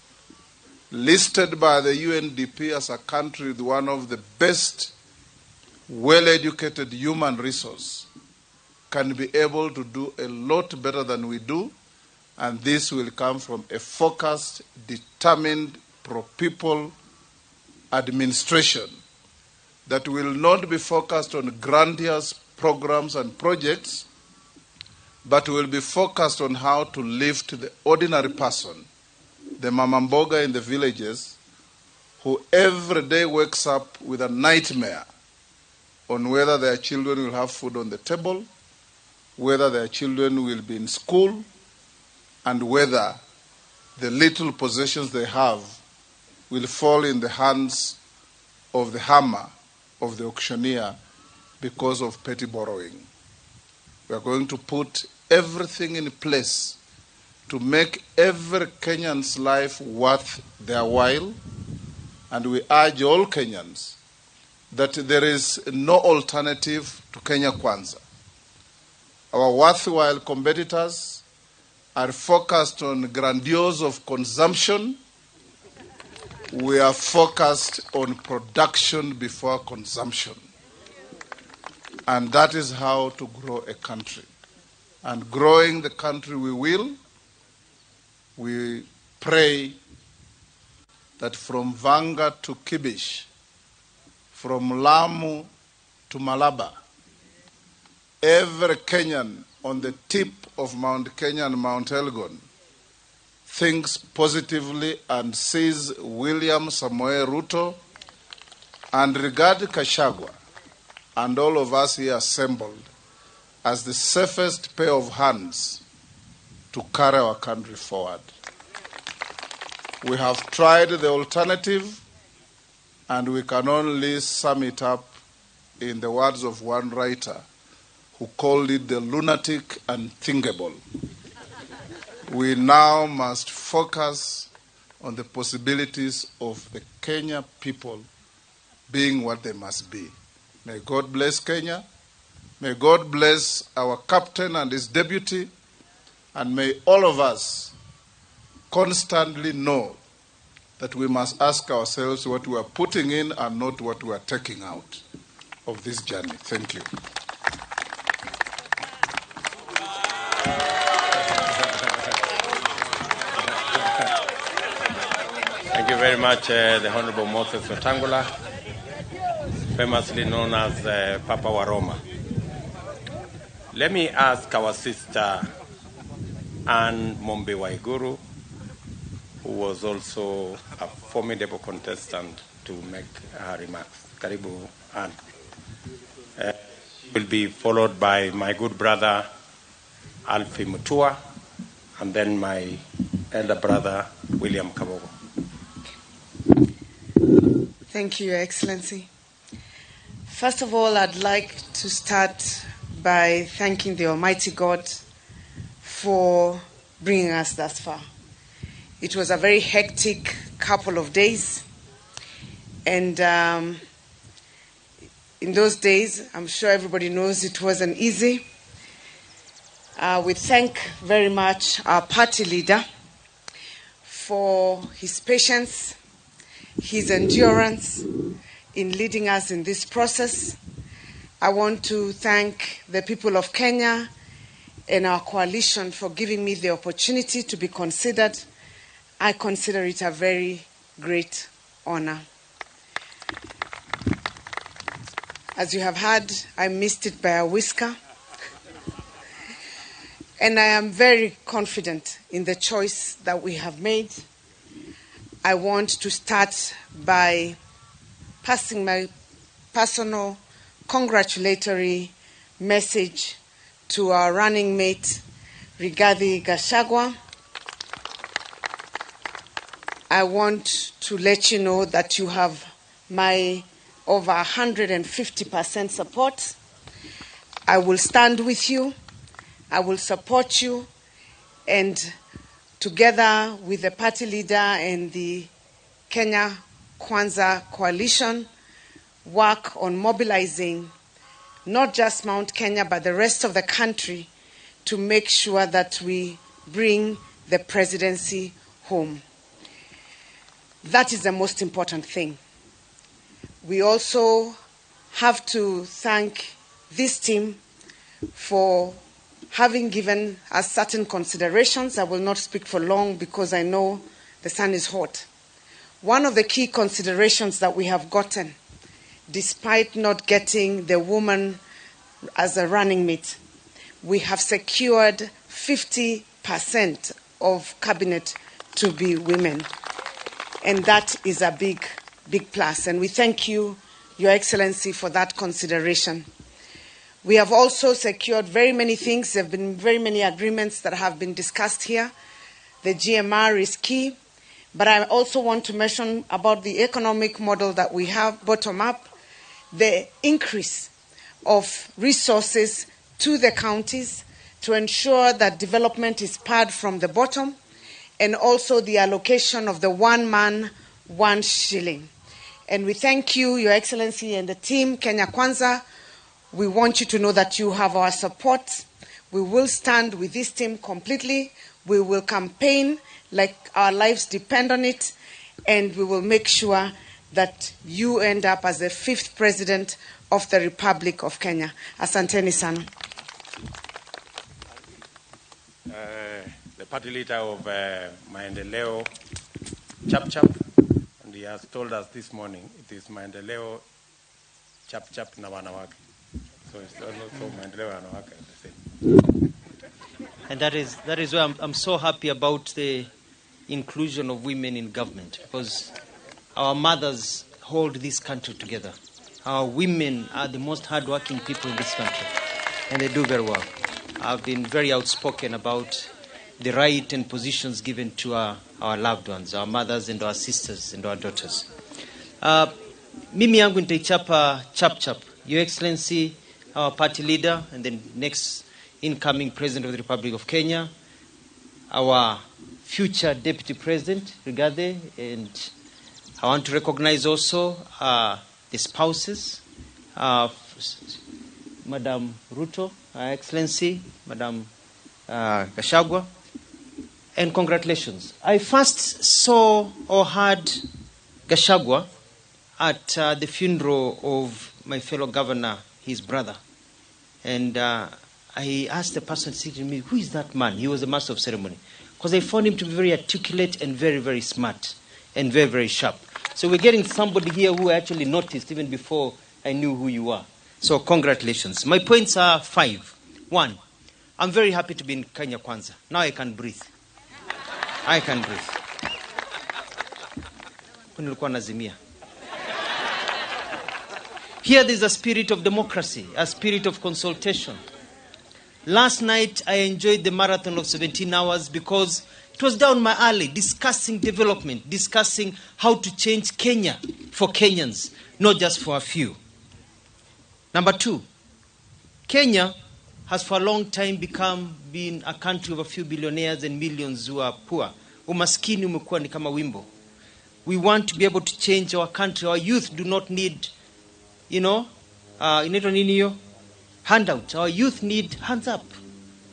Speaker 5: listed by the UNDP as a country with one of the best well-educated human resource, can be able to do a lot better than we do, and this will come from a focused, determined, pro-people administration that will not be focused on grandiose programs and projects, but will be focused on how to lift the ordinary person, the mamamboga in the villages, who every day wakes up with a nightmare on whether their children will have food on the table, whether their children will be in school, and whether the little possessions they have will fall in the hands of the hammer of the auctioneer because of petty borrowing. We are going to put everything in place to make every Kenyan's life worth their while, and we urge all Kenyans that there is no alternative to Kenya Kwanza. Our worthwhile competitors are focused on grandiose of consumption. We are focused on production before consumption. And that is how to grow a country. And growing the country we will. We pray that from Vanga to Kibish, from Lamu to to Malaba, every Kenyan on the tip of Mount Kenya and Mount Elgon thinks positively and sees William Samoei Ruto and Rigathi Gachagua and all of us here assembled as the safest pair of hands to carry our country forward. We have tried the alternative, and we can only sum it up in the words of one writer who called it the lunatic unthinkable. We now must focus on the possibilities of the Kenya people being what they must be. May God bless Kenya. May God bless our captain and his deputy. And may all of us constantly know that we must ask ourselves what we are putting in and not what we are taking out of this journey. Thank you.
Speaker 1: Thank you very much, the Honorable Moses Wetangula, famously known as Papa wa Roma. Let me ask our sister Anne Mumbi Waiguru, who was also a formidable contestant, to make her remarks. Karibu, Anne. She will be followed by my good brother, Alfie Mutua, and then my elder brother, William Kabogo.
Speaker 6: Thank you, Your Excellency. First of all, I'd like to start by thanking the Almighty God for bringing us thus far. It was a very hectic couple of days, and in those days, I'm sure everybody knows it wasn't easy. We thank very much our party leader for his patience, his endurance in leading us in this process. I want to thank the people of Kenya and our coalition for giving me the opportunity to be considered. I consider it a very great honor. As you have heard, I missed it by a whisker. And I am very confident in the choice that we have made. I want to start by passing my personal congratulatory message to our running mate, Rigathi Gachagua. I want to let you know that you have my over 150% support. I will stand with you. I will support you, and together with the party leader and the Kenya Kwanza coalition, work on mobilizing not just Mount Kenya, but the rest of the country to make sure that we bring the presidency home. That is the most important thing. We also have to thank this team for having given us certain considerations. I will not speak for long because I know the sun is hot. One of the key considerations that we have gotten, despite not getting the woman as a running mate, we have secured 50% of cabinet to be women. And that is a big, big plus. And we thank you, Your Excellency, for that consideration. We have also secured very many things. There have been very many agreements that have been discussed here. The GMR is key. But I also want to mention about the economic model that we have, bottom up, the increase of resources to the counties to ensure that development is pared from the bottom, and also the allocation of the one man, one shilling. And we thank you, Your Excellency, and the team, Kenya Kwanza. We want you to know that you have our support. We will stand with this team completely. We will campaign like our lives depend on it, and we will make sure that you end up as the 5th president of the Republic of Kenya. Asanteni sana.
Speaker 1: The party leader of Maendeleo, Chap Chap, and he has told us this morning it is Maendeleo Chap Chap na wanawake. So it's also maendeleo ya wanawake are the same.
Speaker 7: And that is why I'm so happy about the inclusion of women in government, because our mothers hold this country together. Our women are the most hardworking people in this country, and they do very well. I've been very outspoken about the right and positions given to our loved ones, our mothers and our sisters and our daughters. Mimi yangu nitaichapa chap chap. Your Excellency, our party leader and the next incoming President of the Republic of Kenya, our future Deputy President, Rigathi, and I want to recognize also the spouses, Madam Ruto, Her Excellency, Madam Gachagua, and congratulations. I first saw or heard Gachagua at the funeral of my fellow governor, his brother. And I asked the person sitting with me, "Who is that man?" He was the master of ceremony. Because I found him to be very articulate and very, very smart and very, very sharp. So we're getting somebody here who I actually noticed even before I knew who you are. So congratulations. My points are five. One, I'm very happy to be in Kenya Kwanza. Now I can breathe. I can breathe. Nilikuwa nazimia. Here there's a spirit of democracy, a spirit of consultation. Last night I enjoyed the marathon of 17 hours because it was down my alley, discussing development, discussing how to change Kenya for Kenyans, not just for a few. Number two, Kenya has for a long time become been a country of a few billionaires and millions who are poor. Umaskini umekuwa ni kama wimbo. We want to be able to change our country. Our youth do not need inaitwa nini hiyo? Handout. Our youth need hands up.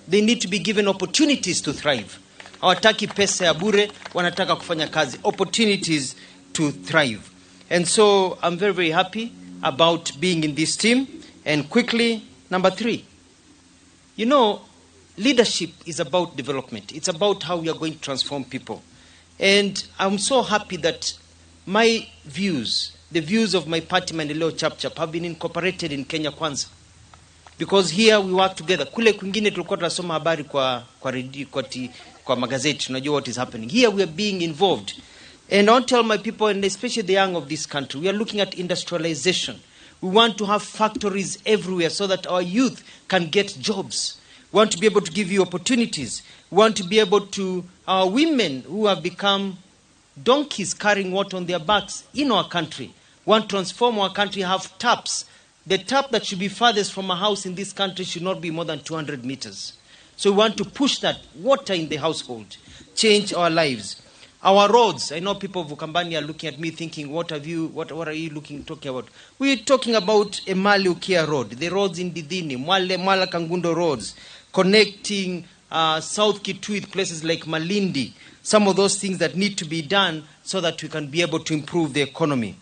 Speaker 7: They need to be given opportunities to thrive. Hawataki pesa ya bure, wanataka kufanya kazi. Opportunities to thrive. And so I'm very, very happy about being in this team. And quickly, number three, leadership is about development. It's about how we are going to transform people. And I'm so happy that my views, the views of my party Maendeleo Chapchap, have been incorporated in Kenya Kwanza. Because here we work together. Kule kwingine tulikuwa tunasoma habari kwa redio, kwa magazeti, tunajua what is happening. Here we are being involved. And I want to tell my people, and especially the young of this country, we are looking at industrialization. We want to have factories everywhere so that our youth can get jobs. We want to be able to give you opportunities. We want to be able to, our women who have become donkeys carrying water on their backs in our country, we want to transform our country, have taps. The tap that should be farthest from a house in this country should not be more than 200 meters. So we want to push that water in the household, change our lives. Our roads, I know people of Ukambani are looking at me thinking, what are you talking about? We're talking about Emali Ukia Road, the roads in Didini, Mwale, Mwala Kangundo roads, connecting South Kitui with places like Malindi, some of those things that need to be done so that we can be able to improve the economy.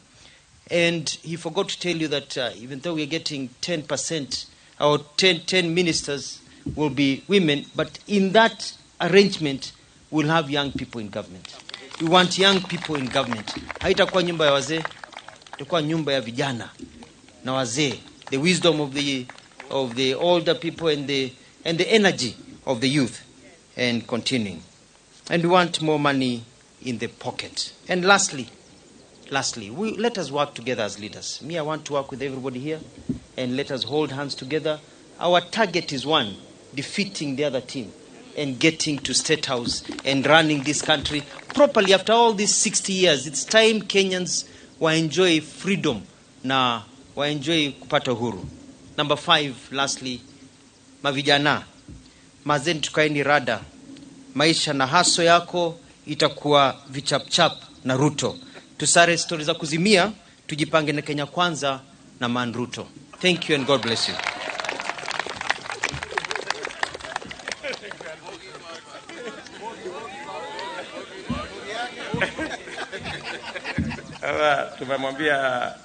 Speaker 7: And he forgot to tell you that even though we're getting 10%, our 10 ministers will be women, but in that arrangement, we'll have young people in government. We want young people in government. Haitakuwa nyumba ya wazee, itakuwa nyumba ya vijana na wazee. The wisdom of the older people and the energy of the youth, and continuing. And we want more money in the pocket. And lastly, let us work together as leaders. Me, I want to work with everybody here, and let us hold hands together. Our target is one: defeating the other team and getting to State House and running this country properly. After all these 60 years, it's time Kenyans enjoy freedom na waenjoy kupata uhuru. Number five, lastly, mavijana, mazeni tukaeni rada, maisha na hustle yako itakuwa vichapchap na Ruto. Tusare stori za kuzimia, tujipange na Kenya Kwanza na Man Ruto. Thank you and God bless you.
Speaker 1: Sasa tumemwambia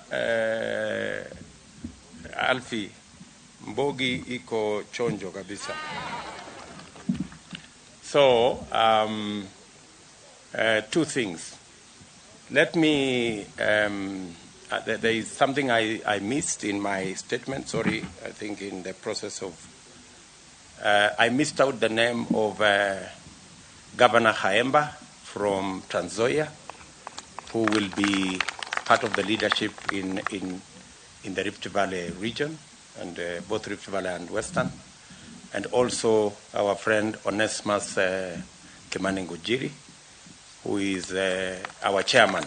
Speaker 1: Alfi Mbogi iko chonjo kabisa. So two things. Let me There is something I missed in my statement. Sorry, I think in the process of... I missed out the name of Governor Khaemba from Trans Nzoia, who will be part of the leadership in the Rift Valley region, and both Rift Valley and Western, and also our friend Onesmus Kimani Ngunjiri, who is our chairman,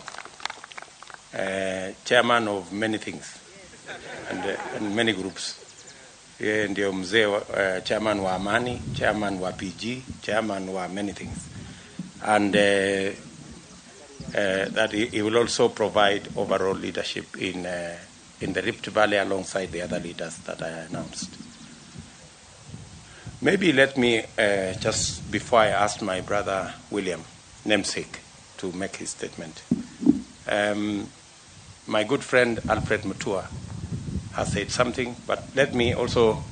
Speaker 1: chairman of many things and many groups. Yeye ndio mzee chairman wa Amani, chairman wa PG, chairman wa many things. And that he will also provide overall leadership in the Rift Valley alongside the other leaders that I announced. Maybe let me, just before I ask my brother William, namesake, to make his statement. My good friend Alfred Mutua has said something, but let me also,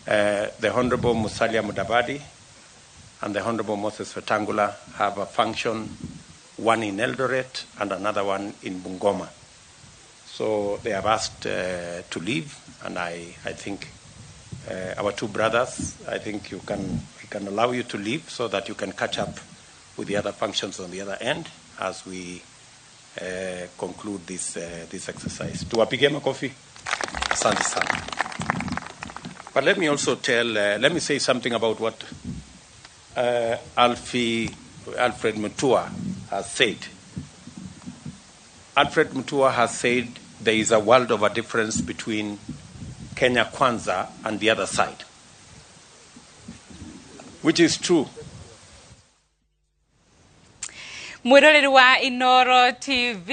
Speaker 1: the Honorable Musalia Mudavadi and the Honorable Moses Wetangula have a function, one in Eldoret and another one in Bungoma. So they have asked to leave, and I think our two brothers, I think we can allow you to leave so that you can catch up with the other functions on the other end as we conclude this exercise. Tuwapige makofi. Asante sana. But let me also let me say something about what Alfred Mutua has said. Alfred Mutua has said there is a world of a difference between Kenya Kwanza and the other side, which is true.
Speaker 8: Mwiroreri wa Inoro TV,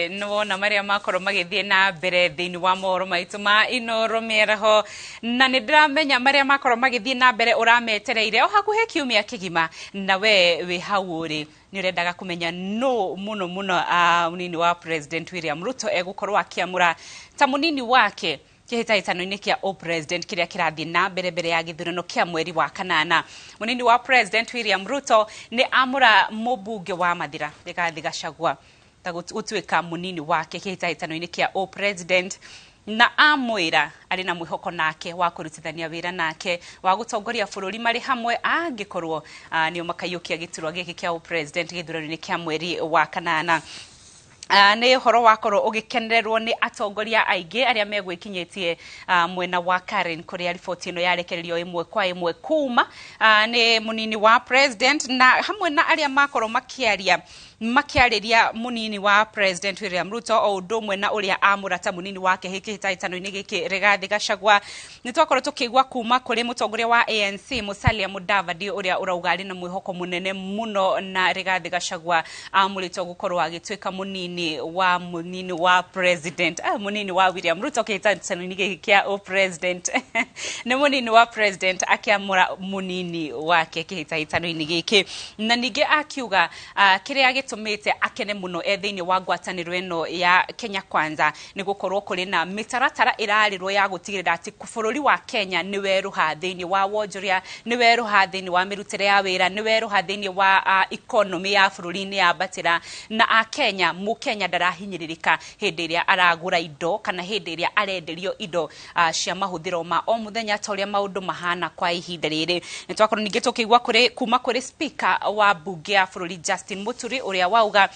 Speaker 8: nĩwona marĩa makorwo magĩthiĩ na mbere thĩinĩ wa mohoro maitũ ma Inoro mĩaraho, na nĩ ndĩramenya marĩa makorwo magĩthiĩ na mbere ũrametereire o hakuhĩ kiumia kĩgima, na we wĩ hau ũrĩ nĩ ũrendaga kũmenya no mũno mũno mũnini wa President William Ruto egũkorwo akĩamũra ta mũnini wake kĩhĩtahĩtano-inĩ kĩa o-president kĩrĩa kĩrathiĩ na mbere mbere ya gĩthurano kĩa mweri wa kanana. Mũnini wa President William Ruto nĩ amũra mũmbunge wa Mathira Rigathi Gachagua ta gũtuĩka mũnini wake kĩhĩtahĩtano-inĩ kĩa o-president, na amwĩra arĩ na mwĩhoko nake wa kũrutithania wĩra nake wa gũtongoria bũrũri marĩ hamwe angĩkorwo nĩo makaiyũkia gĩturwa gĩkĩ kĩa o-president gĩthurano-inĩ kĩa mweri wa kanana. Nĩ ũhoro wakorwo ũgĩkenererwo nĩ atongoria aingĩ arĩa megwĩkinyĩtie mwena wa Karen kũrĩa riboti ĩno yarekererio ĩmwe kwa ĩmwe kuma nĩ mũnini wa president, na hamwe na arĩa makorwo makĩarĩria mũnini wa President William Ruto o ũndũ ũmwe na ũrĩa amũra ta mũnini wake kĩhĩtahĩtano-inĩ gĩkĩ Rigathi Gachagua. Nĩ twakorwo tũkĩigua kuma kũrĩ mũtongoria wa ANC Musalia Mudavadi ũrĩa ũrauga arĩ na mwĩhoko mũnene mũno na Rigathi Gachagua amũrĩtwo gũkorwo agĩtuĩka mũnini wa president, mũnini wa William Ruto kĩhĩtahĩtano-inĩ gĩkĩ kĩa o president. Nĩ mũnini wa president akĩamũra mũnini wake kĩhĩtahĩtano-inĩ gĩkĩ, na ningĩ akiuga kĩrĩa gĩtũmĩte akene mũno e thĩinĩ wa ngwatanĩro ĩno ya Kenya Kwanza nĩ gũkorwo kũrĩ na mĩtaratara ĩrarĩrwo ya gũtigĩrĩra atĩ bũrũri wa Kenya nĩ werũha thĩinĩ wa wonjoria, nĩ werũha thĩinĩ wa mĩrutĩre ya wĩra, nĩ werũha thĩinĩ wa economy ya bũrũri-inĩ yambatĩra, na akenya mũkenya ndarahinyĩrĩrĩka hĩndĩ ĩrĩa aragũra indo kana hĩndĩ ĩrĩa arenderio indo cia mahũthĩro ma o mũthenya ta ũrĩa maũndũ mahana kwa ihinda rĩrĩ. Nĩ twakorwo ningĩ tũkĩigua kuma kũrĩ speaker wa mbunge ya bũrũri Justin Muturi ũrĩa wauga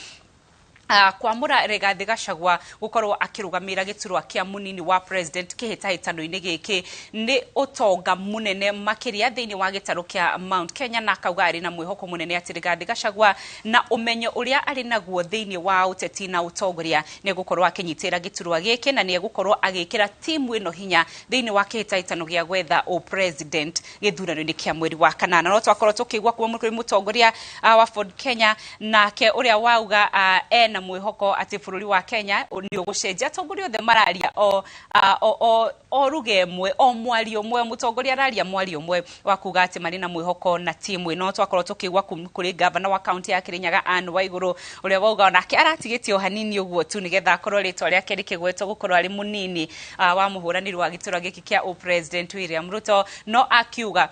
Speaker 8: kwamũra Rigathi Gachagua gũkorwo akĩrũgamĩrĩra gĩturwa kĩa mũnini wa president kĩhĩtahĩtano-inĩ gĩkĩ nĩ ũtonga mũnene makĩria thĩinĩ wa gĩtarũ kĩa Mount Kenya, na akauga arĩ na mwĩhoko mũnene atĩ Rigathi Gachagua na ũmenyo ũrĩa arĩ naguo thĩinĩ wa ũteti na ũtongoria nĩ egũkorwo akĩnyitĩra gĩturwa gĩkĩ na nĩ egũkorwo agĩkĩra timu ĩno hinya thĩinĩ wa kĩhĩtahĩtano gĩa gwetha o-president gĩthurano-inĩ kĩa mweri wa kanana. No twakorwo tũkĩigua kuma kũrĩ mũtongoria wa Ford Kenya nake ũrĩa wauga ena mwĩhoko atĩ bũrũri wa Kenya nĩ ũgũcenjia. Atongoria othe mararia o ruga ĩmwe, o mwario ũmwe, mũtongoria araria mwario ũmwe wa kuga atĩ marĩ na mwĩhoko na timu ĩno. Twakorwo tũkĩigua kũrĩ gavana wa kaunti ya Kirinyaga Anne Waigũrũ ũrĩa wauga onake aratigĩtie o hanini ũguo tu nĩgetha akorwo rĩtwa rĩake rĩkĩgwetwo gũkorwo arĩ mũnini wa mũhũranĩri wa gĩturwa gĩkĩ kĩa o-president William Ruto, no akiuga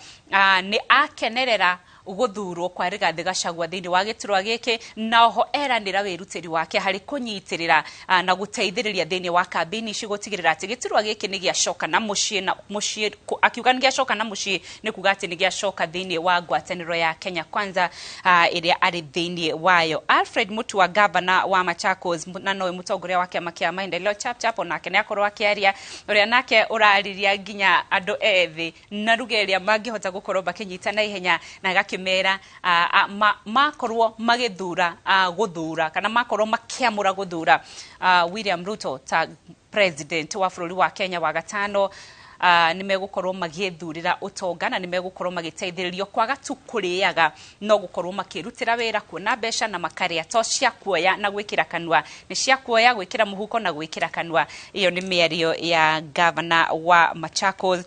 Speaker 8: nĩ akenerera Gũthurwo kwa Rigathĩ Gachagua thĩinĩ wa gĩturwa gĩkĩ, na oho eranĩra wĩrutĩri wake harĩ kũnyitĩrĩra na gũteithĩrĩria thĩinĩ wa kambĩini ici gũtigĩrĩra atĩ gĩturwa gĩkĩ nĩ gĩacoka na mũciĩ na mũciĩ. Akiuga nĩ gĩacoka na mũciĩ nĩ kuga atĩ nĩ gĩacoka thĩinĩ wa ngwatanĩro ya Kenya Kwanza ĩrĩa arĩ thĩinĩ wayo. Alfred Mutua, gavana wa Machakos na nowe mũtongoria wa kĩama kĩa Maendeleo Chapchap, onake nĩ akorwo akĩaria, ũrĩa nake ũrariria nginya andũ ethĩ na ruga ĩrĩa mangĩhota gũkorwo makĩnyita na ihenya, na agakĩmera makorwo magĩthura gũthura kana makorwo makĩamũra gũthura William Ruto ta president wa bũrũri wa Kenya wa gatano, nĩ megũkorwo magĩthurĩra ũtonga na nĩ megũkorwo magĩteithĩrĩrio kwaga tu kũrĩaga no gũkorwo makĩrutĩra wĩra kuona mbeca na makarĩa, to cia kuoya na gwĩkĩra kanua, nĩ cia kuoya, gwĩkĩra mũhuko na gwĩkĩra kanua. Ĩyo nĩ mĩario ya gavana wa Machakos.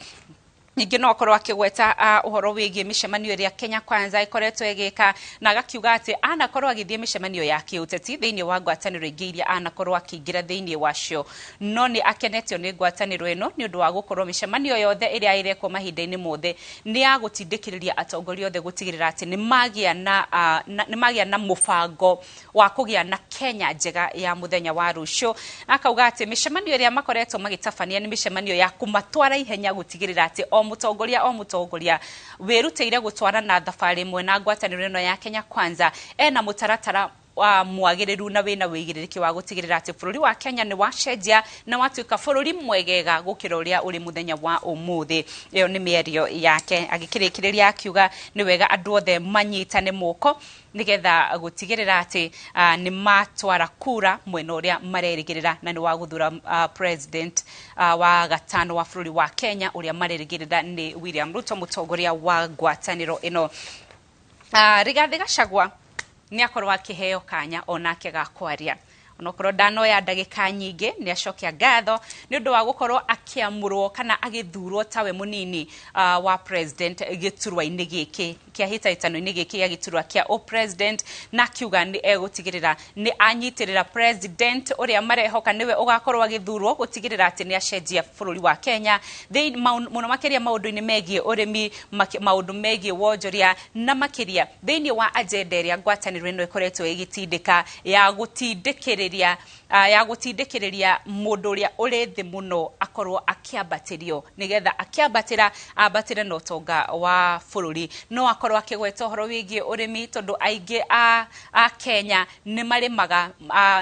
Speaker 8: Ningĩ no akorwo akĩgweta ũhoro wĩgiĩ mĩcemanio ĩrĩa Kenya Kwanza ĩkoretwo ĩgĩka, na agakiuga atĩ anakorwo agĩthiĩ mĩcemanio ya kĩũteti thĩinĩ wa ngwatanĩro ingĩ iria anakorwo akĩingĩra thĩinĩ wacio, no nĩ akenetio nĩ ngwatanĩro ĩno nĩ ũndũ wa gũkorwo mĩcemanio yothe ĩrĩa ĩrekwo mahinda-inĩ mothe nĩ ya gũtindĩkĩrĩria atongoria othe gũtigĩrĩra atĩ nĩ magĩa na mũbango wa kũgĩa na Kenya njega ya mũthenya wa rũciũ. Akauga atĩ mĩcemanio ĩrĩa makoretwo magĩtabania nĩ mĩcemanio ya kũmatwara ihenya gũtigĩrĩra atĩ o mũtongoria o mũtongoria wĩrutĩire gũtwarana thabarĩ ĩmwe na ngwatanĩro ĩno ya Kenya Kwanza ena mũtaratara wa mwagĩrĩru na wĩna wĩigĩrĩrĩki wa gũtigĩrĩra atĩ bũrũri wa Kenya nĩ wacenjia na watuĩka bũrũri mwegega gũkĩra ũrĩa ũrĩ mũthenya wa ũmũthĩ. Ĩyo nĩ mĩario yake. Agĩkĩrĩkĩrĩria akiuga nĩ wega andũ othe manyitane moko nĩgetha gũtigĩrĩra atĩ nĩ matwara kura mwena ũrĩa marerĩgĩrĩra, na nĩ wa gũthura president wa gatano wa bũrũri wa Kenya ũrĩa marerĩgĩrĩra nĩ William Ruto, mũtongoria wa ngwatanĩro ĩno. Rigathĩ Gachagua nĩ akorwo akĩheo kanya onake ga kwaria, onokorwo ndanoya ndagĩka nyingĩ. Nĩ acokia ngatho nĩ ũndũ wa gũkorwo akĩamũrwo kana agĩthurwo tawe mũnini wa president gĩturwa-inĩ gĩkĩ kĩa hĩtahĩtano-inĩ gĩkĩ gĩa gĩturwa kĩa o president, na akiuga nĩ egũtigĩrĩra nĩ anyitĩrĩra president ũrĩa marehoka nĩwe ũgakorwo agĩthurwo gũtigĩrĩra atĩ nĩ acenjia bũrũri wa Kenya mũno makĩria maũndũ-inĩ megiĩ ũrĩmi, maũndũ megiĩ wonjoria, na makĩria thĩinĩ wa agenda ĩrĩa ngwatanĩro ĩno ĩkoretwo ĩgĩtindĩka ya gũtindĩkĩrĩria mũndũ ũrĩa ũrĩ thĩ mũno akorwo akĩambatĩrio, nĩgetha akĩambatĩra ambatĩre na ũtonga wa bũrũri. No akorwo akĩgweta ũhoro wĩgiĩ ũrĩmi, tondũ aingĩ a Kenya nĩ marĩmaga,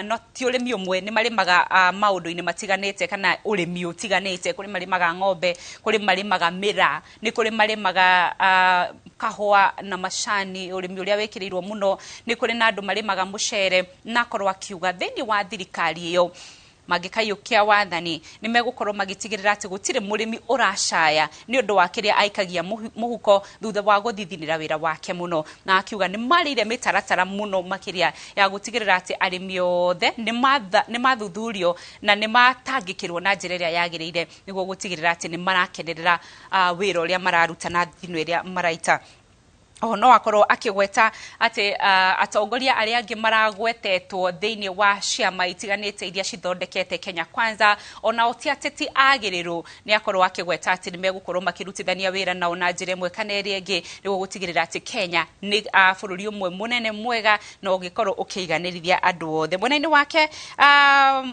Speaker 8: no ti ũrĩmi ũmwe, nĩ marĩmaga maũndũ-inĩ matiganĩte kana ũrĩmi ũtiganĩte. Kũrĩ marĩmaga ng'ombe, kũrĩ marĩmaga mĩraa, nĩ kũrĩ marĩmaga kahũa na macani, ũrĩmi ũrĩa wĩkĩrĩirwo mũno, nĩ kũrĩ na andũ marĩmaga mũcere. Na akorwo akiuga thĩinĩ wa thirikari ĩyo mangĩkaiyũkia wathani nĩ megũkorwo magĩtigĩrĩra atĩ gũtirĩ mũrĩmi ũracaya nĩ ũndũ wa kĩrĩa aikagia mũhuko thutha wa gũthithinĩra wĩra wake mũno. Na akiuga nĩ marĩire mĩtaratara mũno makĩria ya gũtigĩrĩra atĩ arĩmi othe nĩ mathuthurio na nĩ matangĩkĩrwo na njĩra ĩrĩa yagĩrĩire nĩguo gũtigĩrĩra atĩ nĩ marakenerera wĩra ũrĩa mararuta na thino ĩrĩa maraita. Oho no akorwo akĩgweta atĩ atongoria arĩa angĩ maragwetetwo thĩinĩ wa ciama itiganĩte iria cithondekete Kenya Kwanza onao ti ateti agĩrĩru. Nĩ akorwo akĩgweta atĩ nĩ megũkorwo makĩrutithania wĩra nao na njĩra ĩmwe kana ĩrĩa ĩngĩ nĩguo gũtigĩrĩra atĩ Kenya nĩ bũrũri ũmwe mũnene mwega na ũngĩkorwo ũkĩiganĩrithia andũ othe. Mwena-inĩ wake,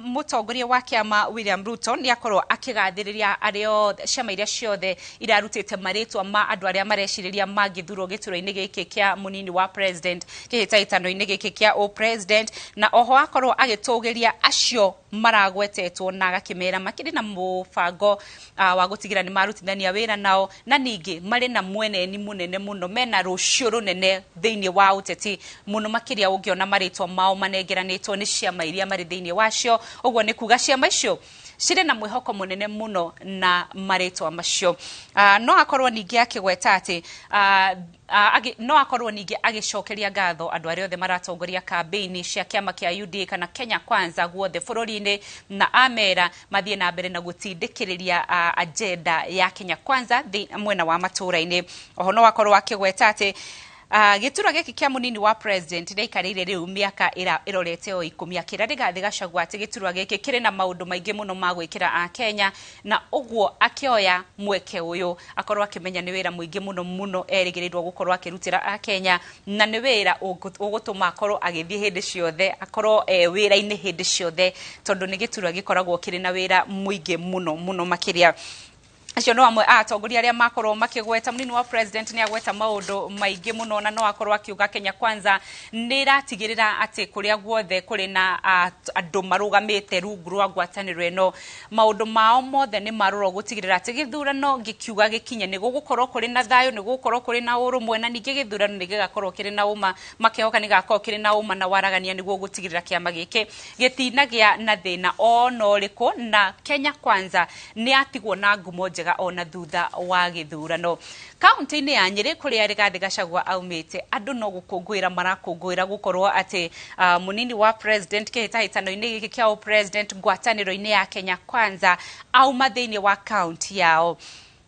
Speaker 8: mũtongoria wa kĩama William Ruto nĩ akorwo akĩgathĩrĩria arĩa othe, ciama iria ciothe irarutĩte marĩtwa ma andũ arĩa marecirĩria mangĩthurwo gĩturwa-inĩ gĩkĩ kĩa mũnini wa president kĩhĩtahĩtano-inĩ gĩkĩ kĩa o president, na oho akorwo agĩtũgĩria acio maragwetetwo na agakĩmera makĩrĩ na mũbango wa gũtigĩra nĩ marutithania wĩra nao, na ningĩ marĩ na mweneni mũnene mũno, mena rũciũ rũnene thĩinĩ wa ũteti mũno makĩria ũngĩona marĩtwa mao manengeranĩtwo nĩ ciama iria marĩ thĩinĩ wacio. Ũguo nĩ kuga ciama icio cirĩ na mwĩhoko mũnene mũno na marĩtwa macio. No akorwo ningĩ akĩgweta atĩ no akorwo ningĩ agĩcokeria ngatho andũ arĩa othe maratongoria kambĩini cia kĩama kĩa UDA kana Kenya Kwanza guothe bũrũri-inĩ, na amera mathiĩ na mbere na gũtindĩkĩrĩria agenda ya Kenya Kwanza mwena wa matũũra-inĩ. Oho no akorwo akĩgweta atĩ Gĩturwa gĩkĩ kĩa mũnini wa president nĩaikarĩire rĩu mĩaka ĩrorete o 10, akĩra Rigathĩ Gachagua atĩ gĩturwa gĩkĩ kĩrĩ na maũndũ maingĩ mũno ma gwĩkĩra Akenya, na ũguo akĩoya mweke ũyũ akorwo akĩmenya nĩ wĩra mũingĩ mũno mũno erĩgĩrĩirwo gũkorwo akĩrutĩra Akenya, na nĩ wĩra ũgũtũma akorwo agĩthiĩ hĩndĩ ciothe, akorwo wĩra-inĩ hĩndĩ ciothe, tondũ nĩ gĩturwa gĩkoragwo kĩrĩ na wĩra mũingĩ mũno mũno makĩria. Acio no amwe a atongoria arĩa makorwo makĩgweta. Mũnini wa president nĩ agweta maũndũ maingĩ mũno, na no akorwo akiuga Kenya Kwanza nĩ ĩratigĩrĩra atĩ kũrĩa guothe kũrĩ na andũ marũgamĩte rungu rwa ngwatanĩro ĩno, maũndũ mao mothe nĩ marorwo gũtigĩrĩra atĩ gĩthurano gĩkiuga gĩkinye nĩ gũgũkorwo kũrĩ na thayũ, nĩ gũgũkorwo kũrĩ na ũrũmwe, na ningĩ gĩthurano nĩ gĩgakorwo kĩrĩ na ũma, makehoka nĩ gĩgakorwo kĩrĩ na ũma na waragania, nĩguo gũtigĩrĩra kĩama gĩkĩ gĩtinagĩa na thĩna ona ũrĩkũ, na Kenya Kwanza nĩ yatigwo na ngumo njega ona thutha wa gĩthurano. Kaunti-inĩ ya Nyĩrĩ kũrĩa Rigathĩ Gachagua aumĩte, andũ no gũkũngũĩra marakũngũĩra gũkorwo atĩ mũnini wa president kĩhĩtahĩtano-inĩ gĩkĩ kĩa president ngwatanĩro-inĩ ya Kenya Kwanza auma thĩinĩ wa kaunti yao.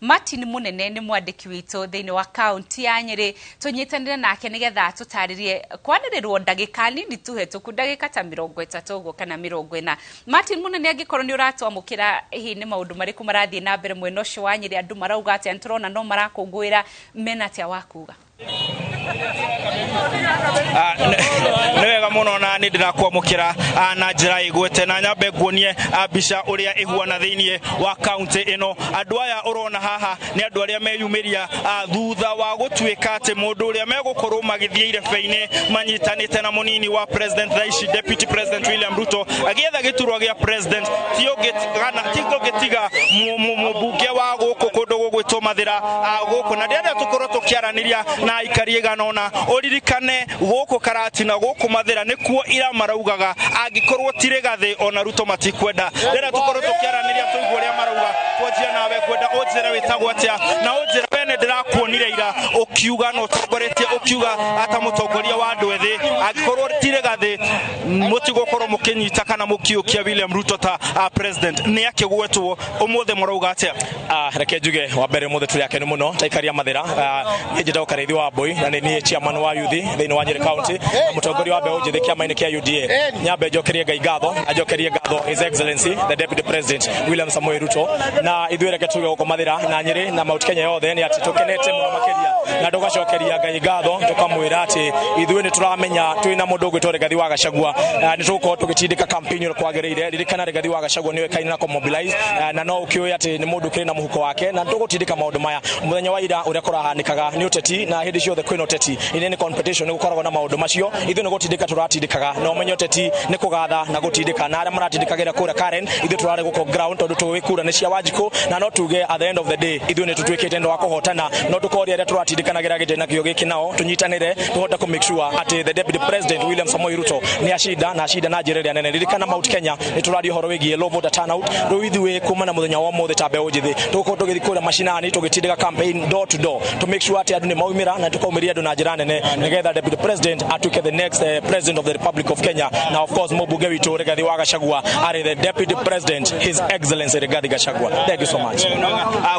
Speaker 8: Martin Munene nĩ mwandĩki witũ thĩinĩ wa kaunti ya Nyĩrĩ, tũnyitanĩre nake nĩgetha tũtarĩrie kwanĩrĩrwo ndagĩka nini tu hetũku, ndagĩka ta 30 ũguo kana 40. Martin Munene, angĩkorwo nĩ ũratwamũkĩra, hihi nĩ maũndũ marĩkũ marathiĩ na mbere mwena ũcio wa Nyĩrĩ? Andũ marauga atĩa? Nĩtũrona no marakũngũĩra, mena atĩa wa kuga?
Speaker 9: Nĩ wega mũno na nĩ ndĩrakwamũkĩra na njĩra ĩgwete, na nyambe nguonie mbica ũrĩa ĩhuana thĩinĩ wa kaunti ĩno. Andũ aya ũrona haha nĩ andũ arĩa meyumĩria thutha wa gũtuĩka atĩ mũndũ ũrĩa megũkorwo magĩthiĩ irebe-inĩ manyitanĩte na mũnini wa president thaa ici, Deputy President William Ruto, agĩetha gĩturwa gĩa president, ti ũngĩ tiga mũmbunge wa gũkũ kũndũ gũgwĩtwo Mathĩra gũkũ. Na ndĩrenda tũkorwo tũkĩaranĩria na aikari igana ũna. Ũririkane gũkũ Karatina, gũkũ Mathĩra nĩkuo ira maraugaga angĩkorwo ti Rigathĩ ona Ruto matikwenda. Ndĩrenda tũkorwo tũkĩaranĩria tũigue ũrĩa marauga. Twanjia nawe, ngwenda ũnjĩre wĩtagwo atĩa, na ũnjĩre we nĩ ndĩrakuonire ira ũkiuga na ũtongoretie ũkiuga ata mũtongoria wa andũ ethĩ angĩkorwo ti Rigathĩ mũtigũkorwo mũkĩnyita kana mũkiũkia William Ruto ta president. Nĩ akĩgwetwo ũmũthĩ, mũrauga atĩa?
Speaker 10: Reke njuge wa mbere ũmũthĩ tũrĩ akenu mũno ta aikari a Mathĩra. Niĩ njĩtagwo Karĩithi wa Mbui na nĩ niĩ chairman wa youth thĩinĩ wa Nyĩrĩ County na mũtongoria wa mbeũ njĩthĩ kĩama-inĩ kĩa UDA. Nyambe njokerie Ngai ngatho na njokerie ngatho His Excellency the Deputy President William Samoei Ruto. Na ithuĩ reke tuge gũkũ Mathĩra na Nyĩrĩ na Mount Kenya yothe nĩ atĩ tũkenete mũno makĩria, na tũgacokeria Ngai ngatho, tũkamwĩra atĩ ithuĩ nĩ tũramenya twĩna mũndũ ũgwĩtwo Rigathi wa Gachagua, nĩ tũgũkorwo tũgĩtindĩka campaign ũrĩa kwagĩrĩire. Ririkana Rigathi wa Gachagua nĩwe kaina na kũmobilize, na no ũkĩũĩ atĩ nĩ mũndũ ũkĩrĩ na mũhuko wake, na tũgũtindĩka maũndũ maya. Mũthenya wa ira ũrĩa kũrahanĩkaga nĩ ũteti, na hĩndĩ ciothe kwĩna ũteti ine nĩ competition, nĩ gũkoragwo na maũndũ macio. Ithuĩ nĩ gũtindĩka tũratindĩkaga, na ũmenye ũteti nĩ kũgatha na gũtindĩka, na arĩa maratindĩkagĩra kũrĩa Karen, ithuĩ tũrarĩ gũkũ ground tondũ tũĩ kura nĩ cia Wanjikũ. Na no tuge at the end of the day ithuĩ nĩ tũtuĩkĩte nĩ wa kũhotana, no tũkoria arĩa tũratindĩkanagĩra gĩtĩ nakĩo gĩkĩ nao tũnyitanĩre tũhote kũ make sure atĩ the Deputy President William Samoei Ruto nĩ acinda, na acinda na njĩra ĩrĩa nene. Ririkana Mount Kenya nĩ tũraria ũhoro wĩgiĩ low voter turnout. Rĩu ithuĩ kuma na mũthenya wa ũmũthĩ ta mbeũ njĩthĩ tũgũkorwo tũgĩthiĩ kũrĩa macinani tũgĩtindĩka campaign door to door to make sure atĩ andũ nĩ maumĩra, na tũkaumĩria andũ na njĩra nene nĩgetha Deputy President atuĩke the next president of the Republic of Kenya. Na of course mũmbunge witũ Rigathi wa Gachagua arĩ the Deputy President, His Excellency Rigathi Gachagua. Thank you so much.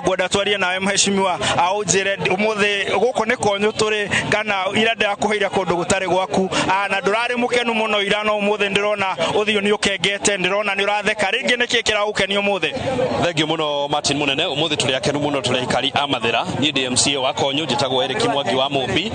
Speaker 9: Ngwenda twarie nawe mheshimiwa, ũnjĩre ũmũthĩ gũkũ nĩ konyũ tũrĩ kana ira ndĩrakũheire kũndũ gũtarĩ gwaku, na ndũrarĩ mũkenu mũno ira, no ũmũthĩ ndĩrona ũthiũ nĩ ũkengete, ndĩrona nĩ ũratheka rĩngĩ. Nĩkĩ kĩragũkenia ũmũthĩ?
Speaker 11: Thengiũ mũno Martin Munene. Ũmũthĩ tũrĩ akenu mũno, tũrĩ aikari a Mathĩra. Niĩ ndĩ MCA wa Konyũ, njĩtagwo Eric Mwangi wa Mũmbi,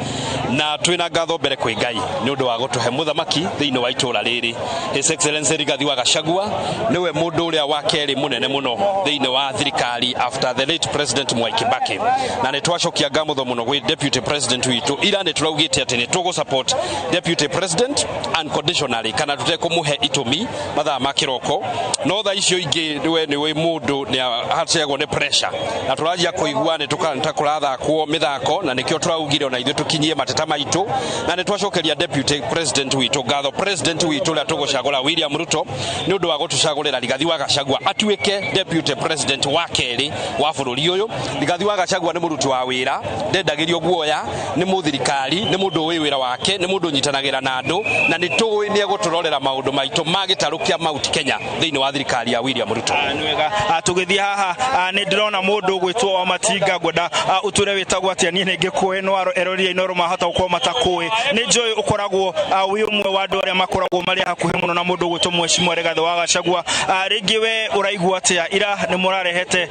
Speaker 11: na twĩna ngatho mbere kwĩ Ngai nĩ ũndũ wa gũtũhe mũthamaki thĩinĩ wa itũũra rĩrĩ. His Excellency Rigathi wa Gachagua nĩwe mũndũ ũrĩa wa kerĩ mũnene mũno thĩinĩ wa thirikari after the late President Mwai Kibaki, na nĩ twacokia ngatho mũno gwĩ Deputy President witũ. Ira nĩ tũraugĩte atĩ nĩ tũgũ support Deputy President unconditionally kana tũtekũmũhe itũmi mathaa ma kĩroko, no thaa icio ingĩ we nĩ wĩ mũndũ nĩ ahaciagwo nĩ pressure, na tũranjia kũigua nĩ ta kũrathakwo mĩthako, na nĩkĩo tũraugire ona ithuĩ tũkinyie mateta maitũ. Na nĩ twacokeria Deputy President witũ ngatho, President witũ ũrĩa tũgũcagũra William Ruto, nĩ ũndũ wa gũtũcagũrĩra Rigathi wa Gachagua atuĩke Deputy President wa kerĩ wa bũrũri ũyũ. Rigathi wa Gachagua nĩ Nĩ mũruti wa wĩra, ndendagĩrio guoya, nĩ mũthirikari, nĩ mũndũ ũĩ wĩra wake, nĩ mũndũ ũnyitanagĩra na andũ, na nĩ tũĩ nĩ egũtũrorera maũndũ maitũ ma gĩtarũ kĩa Mount Kenya thĩinĩ wa thirikari ya William Ruto.
Speaker 9: Nĩ wega. Tũgĩthiĩ haha, nĩ ndĩrona mũndũ ũgwĩtwo wa Matinga. Ngwenda ũtũre wĩtagwo atĩa? Niĩ nĩ ngĩkũĩ, no eroreri a Inooro mahota gũkorwo matakũĩ. Nĩ njũĩ ũkoragwo wĩ ũmwe wa andũ arĩa makoragwo marĩ hakuhĩ mũno na mũndũ ũgwĩtwo Mheshimiwa Rigathĩ wa Gachagua. Rĩngĩ we ũraigua atĩa? Ira nĩ mũrarehete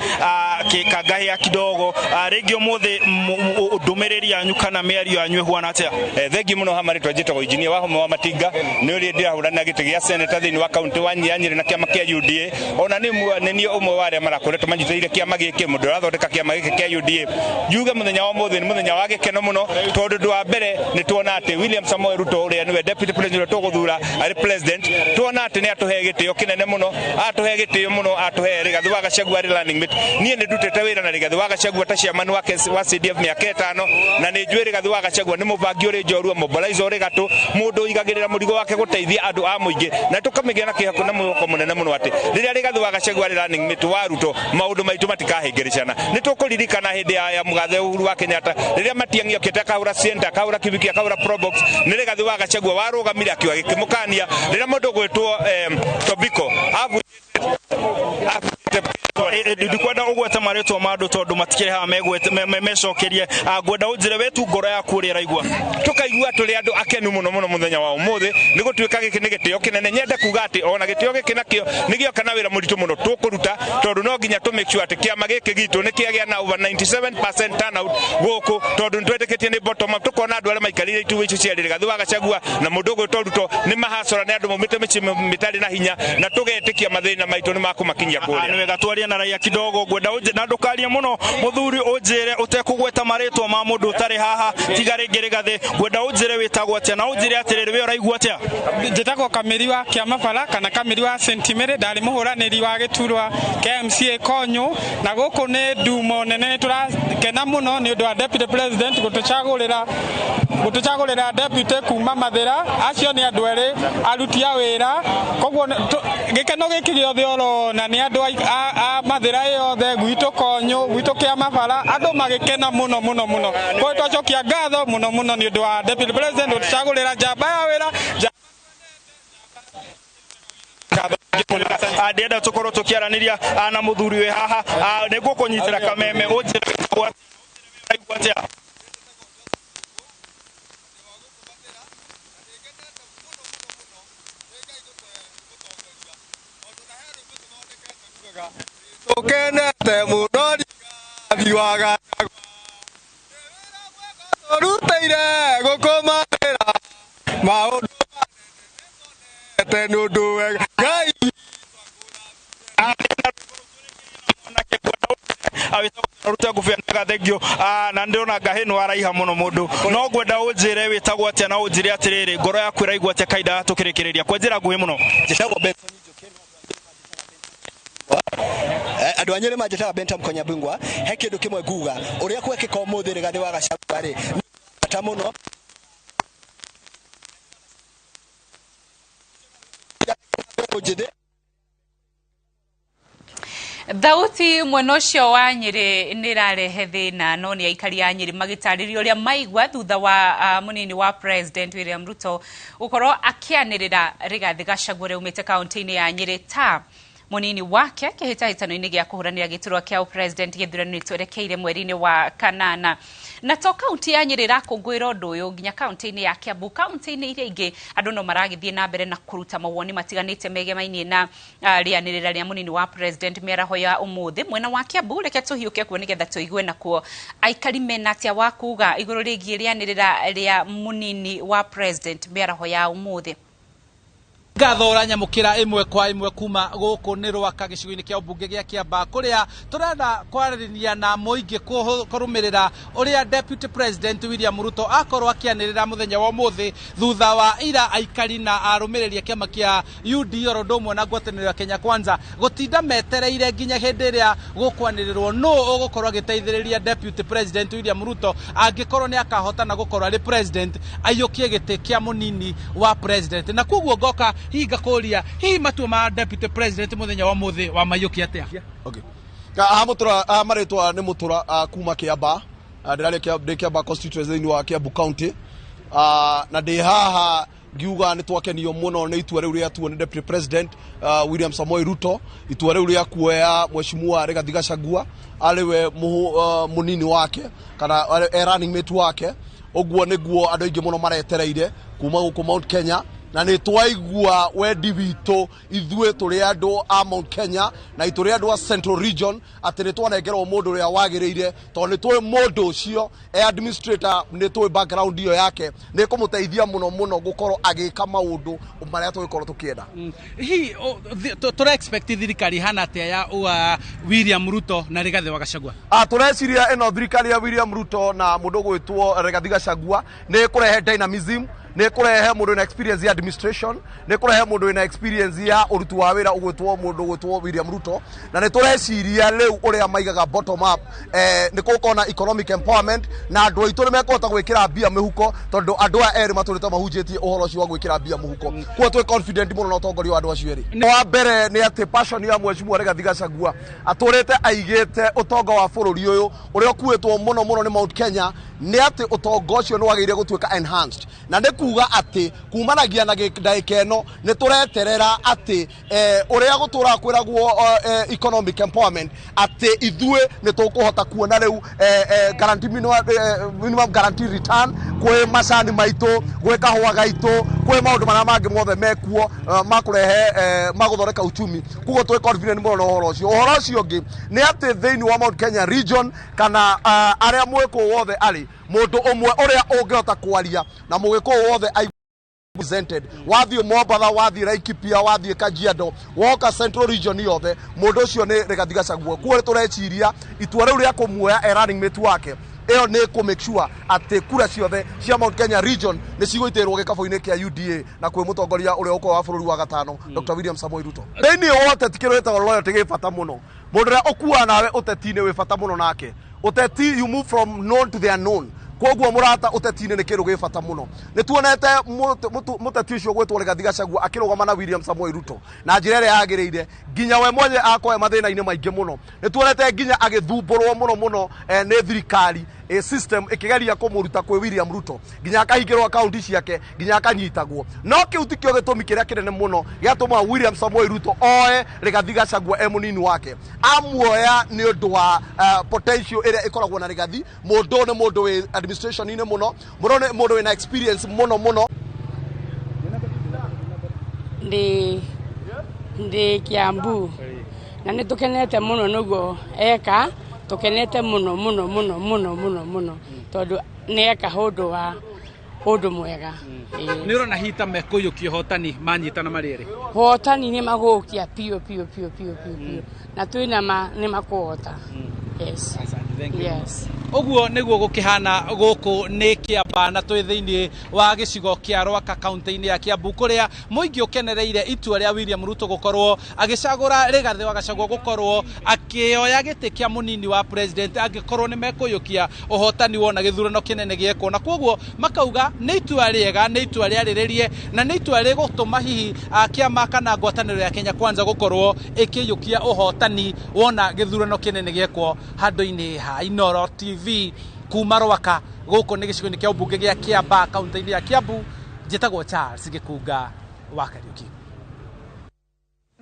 Speaker 9: kangahĩa kidogo, rĩngĩ ũmũthĩ ndũmĩrĩri yanyu kana mĩario yanyu ĩhuana atĩa?
Speaker 12: Thengi mũno. Ha marĩtwa njĩtagwo Injinia Wahome wa Matinga, nĩ ũrĩa ndĩrahũrana gĩtĩ gĩa seneta thĩinĩ wa kaunti wa ya Nyĩrĩ na kĩama kĩa UDA. Ona nĩ niĩ ũmwe wa arĩa marakoretwo manyitĩrĩire kĩama gĩkĩ, mũndũ ũrathondeka kĩama gĩkĩ kĩa UDA. Njuge mũthenya wa ũmũthĩ nĩ mũthenya wa gĩkeno mũno, tondũ ũndũ wa mbere nĩ tuona atĩ William Samoei Ruto, ũrĩa nĩwe deputy president, ũrĩa tũgũthura arĩ president, tuona atĩ nĩ atũhe gĩtĩo kĩnene mũno, atũhe gĩtĩo mũno, atũhe Rigathĩ wa Gachagua arĩ running mate. Niĩ nĩ ndutĩte wĩra na Rigathĩ wa Gachagua ta chairman wake wa CDF mĩaka 5, na nĩ njũĩ Rigathĩ wa Gachagua nĩ mũbangi ũrĩ njorua, mobilizer ũrĩ gatũ, mũndũ ũigagĩrĩra mũrigo wake gũteithia andũ a mũingĩ, na tũkamĩgĩa na kĩhoko na mwĩhoko mũnene mũno atĩ rĩrĩa Rigathĩ wa Gachagua arĩ running mate wa Ruto, maũndũ maitũ matikahĩngĩrĩcana. Nĩ tũkũririkana hĩndĩ ya mũgathe Uhuru wa Kenyatta, rĩrĩa Matiang'i okĩte akahũra Sienta, akahũra Kibiki, akahũra Probox, nĩ Rigathĩ wa Gachagua warũgamire akiuga gĩkĩmũkania. Rĩrĩa mũndũ ũgwĩtwo Tobiko
Speaker 9: Ndikwenda ũgwete marĩtwa ma andũ tondũ matikĩrĩ haha mecokerie. Ngwenda ũnjĩre we tu ngoro yaku ũrĩa ĩraigua.
Speaker 12: Tũkaigua tũrĩ andũ akenu mũno mũno mũthenya wa ũmũthĩ, nĩ gũtuĩka gĩkĩ nĩ gĩtĩo kĩnene. Nyende kuga atĩ ona gĩtĩo gĩkĩ nakĩo nĩ gĩoka na wĩra mũritũ mũno tũkũruta, tondũ no nginya tũ make sure atĩ kĩama gĩkĩ gitũ nĩ kĩagĩa na over 97% turnout gũkũ, tondũ nĩ twetĩkĩtie nĩ bottom up. Tũkona andũ arĩa maikarĩire itugĩ icio cia Rigathĩ wa Gachagua na mũndũ ũgwĩtwo Ruto nĩ mahacora, nĩ andũ maumĩte mĩciĩ mĩtarĩ na hinya, na tũgetĩkia mathĩna maitũ nĩ makũmakinyia kũrĩa.
Speaker 9: Nĩ wega, twarie na raia kidogo. Ngwenda na ndũkarie mũno, mũthuri, ũnjĩre ũtekũgweta marĩtwa ma mũndũ ũtarĩ haha tiga rĩngĩ Rigathĩ. Ngwenda ũnjĩre wĩtagwo atĩa na ũnjĩre atĩrĩrĩ, we ũraigua atĩa?
Speaker 13: Njĩtagwo Kamĩri wa Kĩamabara kana Kamĩri wa St Mary. Ndarĩ mũhũranĩri wa gĩturwa kĩa MCA Konyũ, na gũkũ nĩ ndumo nene. Nĩ tũrakena mũno nĩ ũndũ wa deputy president gũtũcagũrĩra deputy kuma Mathĩra. Acio nĩ andũ erĩ aruti a wĩra, koguo gĩkeno gĩkĩ gĩothe ũrona nĩ andũ a Mathĩra yothe, gwitũ Konyũ, gwitũ Kĩamabara, andũ magĩkena mũno mũno mũno. Koguo twacokia ngatho mũno mũno nĩ ũndũ wa deputy president gũtũcagũrĩra njamba ya wĩra.
Speaker 9: Ndĩrenda tũkorwo tũkĩaranĩria na mũthuri wĩ haha. Nĩ ngũkũnyitĩra kameme, ũnjĩre ũraigua atĩa?
Speaker 14: Tũkenete mũno Rigathi wa Gachagua tũrutĩire gũkũmanĩra maũndũ manene nĩ ũndũ wega Ngai.
Speaker 9: Rute ngubia nega, thengio. Na ndĩrona ngahĩ nĩ waraiha mũno mũndũ, no ngwenda ũnjĩre wĩtagwo atĩa na ũnjĩre atĩrĩrĩ, ngoro yaku ĩraigua atĩa kahinda tũkĩrĩkĩrĩria kwa njĩra nguhĩ mũno?
Speaker 15: Njĩtagwo Benson Njoki. Andũ a Nyĩrĩ manjĩtaga Benta Mkonya Bingwa. He kĩndũ kĩmwe nguga, ũrĩa gwekĩka ũmũthĩ Rigathĩ wa Gachagua rĩ, nĩ bata mũno. Njĩthĩ.
Speaker 8: Thauti mwena ũcio wa Nyĩrĩ nĩ ĩrarehe thĩna, no nĩ aikari a Nyĩrĩ magĩtarĩria ũrĩa maigua thutha wa mũnini wa president William Ruto gũkorwo akĩanĩrĩra Rigathĩ Gachagua ũrĩa umĩte kaunti-inĩ ya Nyĩrĩ ta mũnini wake kĩhĩtahĩtano-inĩ gĩa kũhũranĩra gĩturwa kĩa president gĩthurano twerekeire mweri-inĩ wa kanana. Na to kaunti ya Nyĩrĩ ĩrakũngũĩra ũndũ ũyũ, nginya kaunti-inĩ ya Kiambu, kaunti-inĩ iria ingĩ, andũ no maragĩthiĩ na mbere na kũruta mawoni matiganĩte megemainie na rĩanĩrĩra rĩa mũnini wa president mĩaraho ya ũmũthĩ. Mwena wa Kiambu, reke tũhiũke kuo nĩgetha tũigue nakuo aikari mena atĩa wa kuga igũrũ rĩgiĩ rĩanĩrĩra rĩa mũnini wa president mĩaraho ya ũmũthĩ.
Speaker 16: Ngatho ũranyamũkĩra ĩmwe kwa ĩmwe kuma gũkũ nĩ Rwaka, gĩcigo-inĩ kĩa ũmbunge gĩa Kĩambaa, kũrĩa tũrenda kwarĩrĩria na mũingĩ kũrũmĩrĩra ũrĩa Deputy President William Ruto akorwo akĩanĩrĩra mũthenya wa ũmũthĩ, thutha wa ira aikari na arũmĩrĩri a kĩama kĩa UDA oro ũndũ ũmwe na ngwatanĩro ya Kenya Kwanza gũtinda metereire nginya hĩndĩ ĩrĩa gũkwanĩrĩrwo nũ ũgũkorwo agĩteithĩrĩria Deputy President William Ruto angĩkorwo nĩ akahotana gũkorwo arĩ president, aiyũkie gĩtĩ kĩa mũnini wa president. Na koguo ngoka hihi ngakũria, hihi matua ma Deputy President mũthenya wa ũmũthĩ wamaiyũkia atĩa?
Speaker 17: Okay. Haha Mutura, haha marĩtwa nĩ Mutura kuma Kĩamba. Ndĩraria ndĩ Kĩamba constituency thĩinĩ wa Kiambu County. Na ndĩ haha ngiuga nĩ twakenio mũno nĩ itua rĩu rĩatuo nĩ Deputy President William Samoei Ruto, itua rĩu rĩa kuoya Mheshimiwa Rigathi Gachagua arĩ we mũnini wake kana e running mate wake. Ũguo nĩguo andũ aingĩ mũno maretereire kuma gũkũ Mount Kenya, na nĩ twaigua wendi witũ ithuĩ tũrĩ andũ a Mount Kenya na tũrĩ andũ a Central Region atĩ nĩ twanengerwo mũndũ ũrĩa wagĩrĩire, tondũ nĩ tũĩ mũndũ ũcio e administrator, nĩ tũĩ background ĩyo yake nĩ ĩkũmũteithia mũno mũno gũkorwo agĩka maũndũ marĩa tũgĩkorwo tũkĩenda.
Speaker 16: Hihi tũra expect thirikari ihana atĩa ya William Ruto na Rigathi wa Gachagua?
Speaker 17: Tũreciria ĩno thirikari ya William Ruto na mũndũ ũgwĩtwo Rigathi Gachagua nĩ ĩkũrehe dynamism, nĩ ĩkũrehe mũndũ wĩna experience ya administration, nĩ ĩkũrehe mũndũ wĩna experience ya ũruti wa wĩra ũgwĩtwo mũndũ ũgwĩtwo William Ruto. Na nĩ tũreciria rĩu ũrĩa maigaga bottom up, nĩ gũkorwo na economic empowerment na andũ aitũ nĩ mekũhota gwĩkĩra mbia mĩhuko, tondũ andũ aya erĩ matũrĩte mahunjĩtie ũhoro ũcio wa gwĩkĩra mbia mũhuko. Koguo twĩ confident mũno na ũtongoria wa andũ acio erĩ. Wa mbere nĩ atĩ passion ya Mheshimiwa Rigathi Gachagua atũrĩte aigĩte ũtonga wa bũrũri ũyũ ũrĩa ũkuĩtwo mũno mũno nĩ Mount Kenya, nĩ atĩ ũtonga ũcio nĩ wagĩrĩire gũtuĩka enhanced, na nĩ kuga atĩ kumanagia na ndagĩka ĩno nĩ tũreterera atĩ ũrĩa gũtũraga kwĩragwo economic empowerment, atĩ ithuĩ nĩ tũkũhota kuona rĩu guarantee minimum guarantee return kwĩ macani maitũ, gwĩ kahũa gaitũ, kwĩ maũndũ marĩa mangĩ mothe mekuo makũrehe magũthondeka uchumi. Koguo twĩ confident mũno na ũhoro ũcio. Ũhoro ũcio ũngĩ nĩ atĩ thĩinĩ wa Mount Kenya region kana arĩa mwĩkũ wothe arĩ mũndũ ũmwe ũrĩa ũngĩhota kwaria na mũgĩkũyũ wothe presented, wathiĩ Mombatha, wathiĩ Laikipia, wathiĩ Kajiado, woka Central Region yothe, mũndũ ũcio nĩ Rigathi Gachagua. Kuo tũreciria itua rĩu rĩa kũmuoya e running mate wake, ĩyo nĩ kũ make sure atĩ kura ciothe cia Mount Kenya region nĩ cigũitĩrwo gĩkabũ-inĩ kĩa UDA na kwĩ mũtongoria ũrĩa ũkorwo wa bũrũri wa gatano, Dr. William Samoei Ruto. Thĩinĩ wa ũteti kĩndũ gĩtagwo loyalty gĩ bata mũno. Mũndũ ũrĩa ũkuaga nawe ũteti-inĩ wĩ bata mũno nake. Ũteti, you move from known to the unknown. Koguo mũrata ũteti-inĩ nĩ kĩndũ gĩ bata mũno. Nĩ tuonete mũteti ũcio ũgwĩtwo Rigathi Gachagua akĩrũgama na William Samoei Ruto na njĩra ĩrĩa yagĩrĩire, nginya we mwenye akoe mathĩna-inĩ maingĩ mũno. Nĩ tuonete nginya agĩthumbũrwo mũno mũno nĩ thirikari, system ĩkĩgeria kũmũruta kwĩ William Ruto, nginya akahingĩrwo akaunti ciake, nginya akanyitagwo. No kĩu tikĩo gĩtũmi kĩrĩa kĩnene mũno gĩatũma William Samoei Ruto oe Rigathi Gachagua e mũnini wake. Amuoya nĩ ũndũ wa potential ĩrĩa ĩkoragwo na Rigathi. Mũndũ nĩ mũndũ wĩ administration-inĩ mũno, mũndũ nĩ mũndũ wĩna experience mũno mũno.
Speaker 18: Ndĩ Kiambu na nĩ tũkenete mũno nĩguo eka, tũkenete mũno mũno mũno mũno mũno mũno tondũ nĩ eka ũndũ mwega.
Speaker 16: Nĩ ũrona hita mekũiyũkia ũhotani manyitana marĩ erĩ?
Speaker 18: Ũhotani nĩ magũũkia biũ biũ biũ biũ biũ biũ, na twĩna ma nĩ makũhota. Yes. Yes.
Speaker 16: Ũguo nĩguo gũkĩhana gũkũ nĩ Kĩamba, na twĩ thĩinĩ wa gĩcigo kĩa Rwaka kaunti-inĩ ya Kiambu, kũrĩa mũingĩ ũkenereire itua rĩa William Ruto gũkorwo agĩcagũra Rigathi wa Gachagua gũkorwo akĩoya gĩtĩ kĩa mũnini wa president angĩkorwo nĩ mekũiyũkia ũhotani wona gĩthurano kĩnene gĩekwo. Na koguo makauga nĩ itua rĩega, nĩ itua rĩarĩrĩrie, na nĩ itua rĩgũtũma hihi kĩama kana ngwatanĩro ya Kenya Kwanza gũkorwo ĩkĩiyũkia ũhotani wona gĩthurano kĩnene gĩekwo. Handũ-inĩ ha Inooro TV kuma Rwaka, gũkũ nĩ gĩcigo-inĩ kĩa ũmbunge gĩa Kĩamba kaunti-inĩ ya Kiambu, njĩtagwo Charles Gĩkunga wa Kariũki.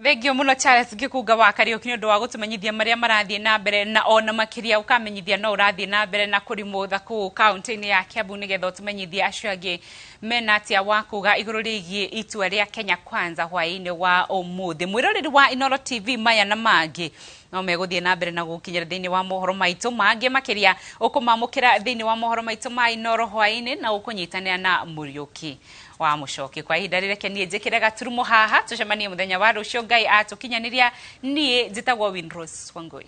Speaker 8: Thengio mũno Charles Gĩkunga wa Kariũki nĩ ũndũ wa gũtũmenyithia marĩa marathiĩ na mbere, na ona makĩria ũkamenyithia no ũrathiĩ na mbere na kũrimũtha kũu kaunti-inĩ ya Kiambu, nĩgetha ũtũmenyithie acio angĩ mena atĩa wa kuga igũrũ rĩgiĩ itua rĩa Kenya Kwanza hwaĩ-inĩ wa ũmũthĩ. Mwĩroreri wa Inooro TV, maya na mangĩ no megũthiĩ na mbere na gũkinyĩra thĩinĩ wa mohoro maitũ mangĩ makĩria ũkũmamũkĩra thĩinĩ wa mohoro maitũ ma Inooro hwaĩ-inĩ, na ũkũnyitanĩra na Mũriũki wa Mũcoki. Kwa ihinda rĩreke niĩ njĩkĩre gaturumo haha, tũcemanie mũthenya wa rũciũ Ngai atũkinyanĩria. Niĩ njĩtagwo Winrose Wangui.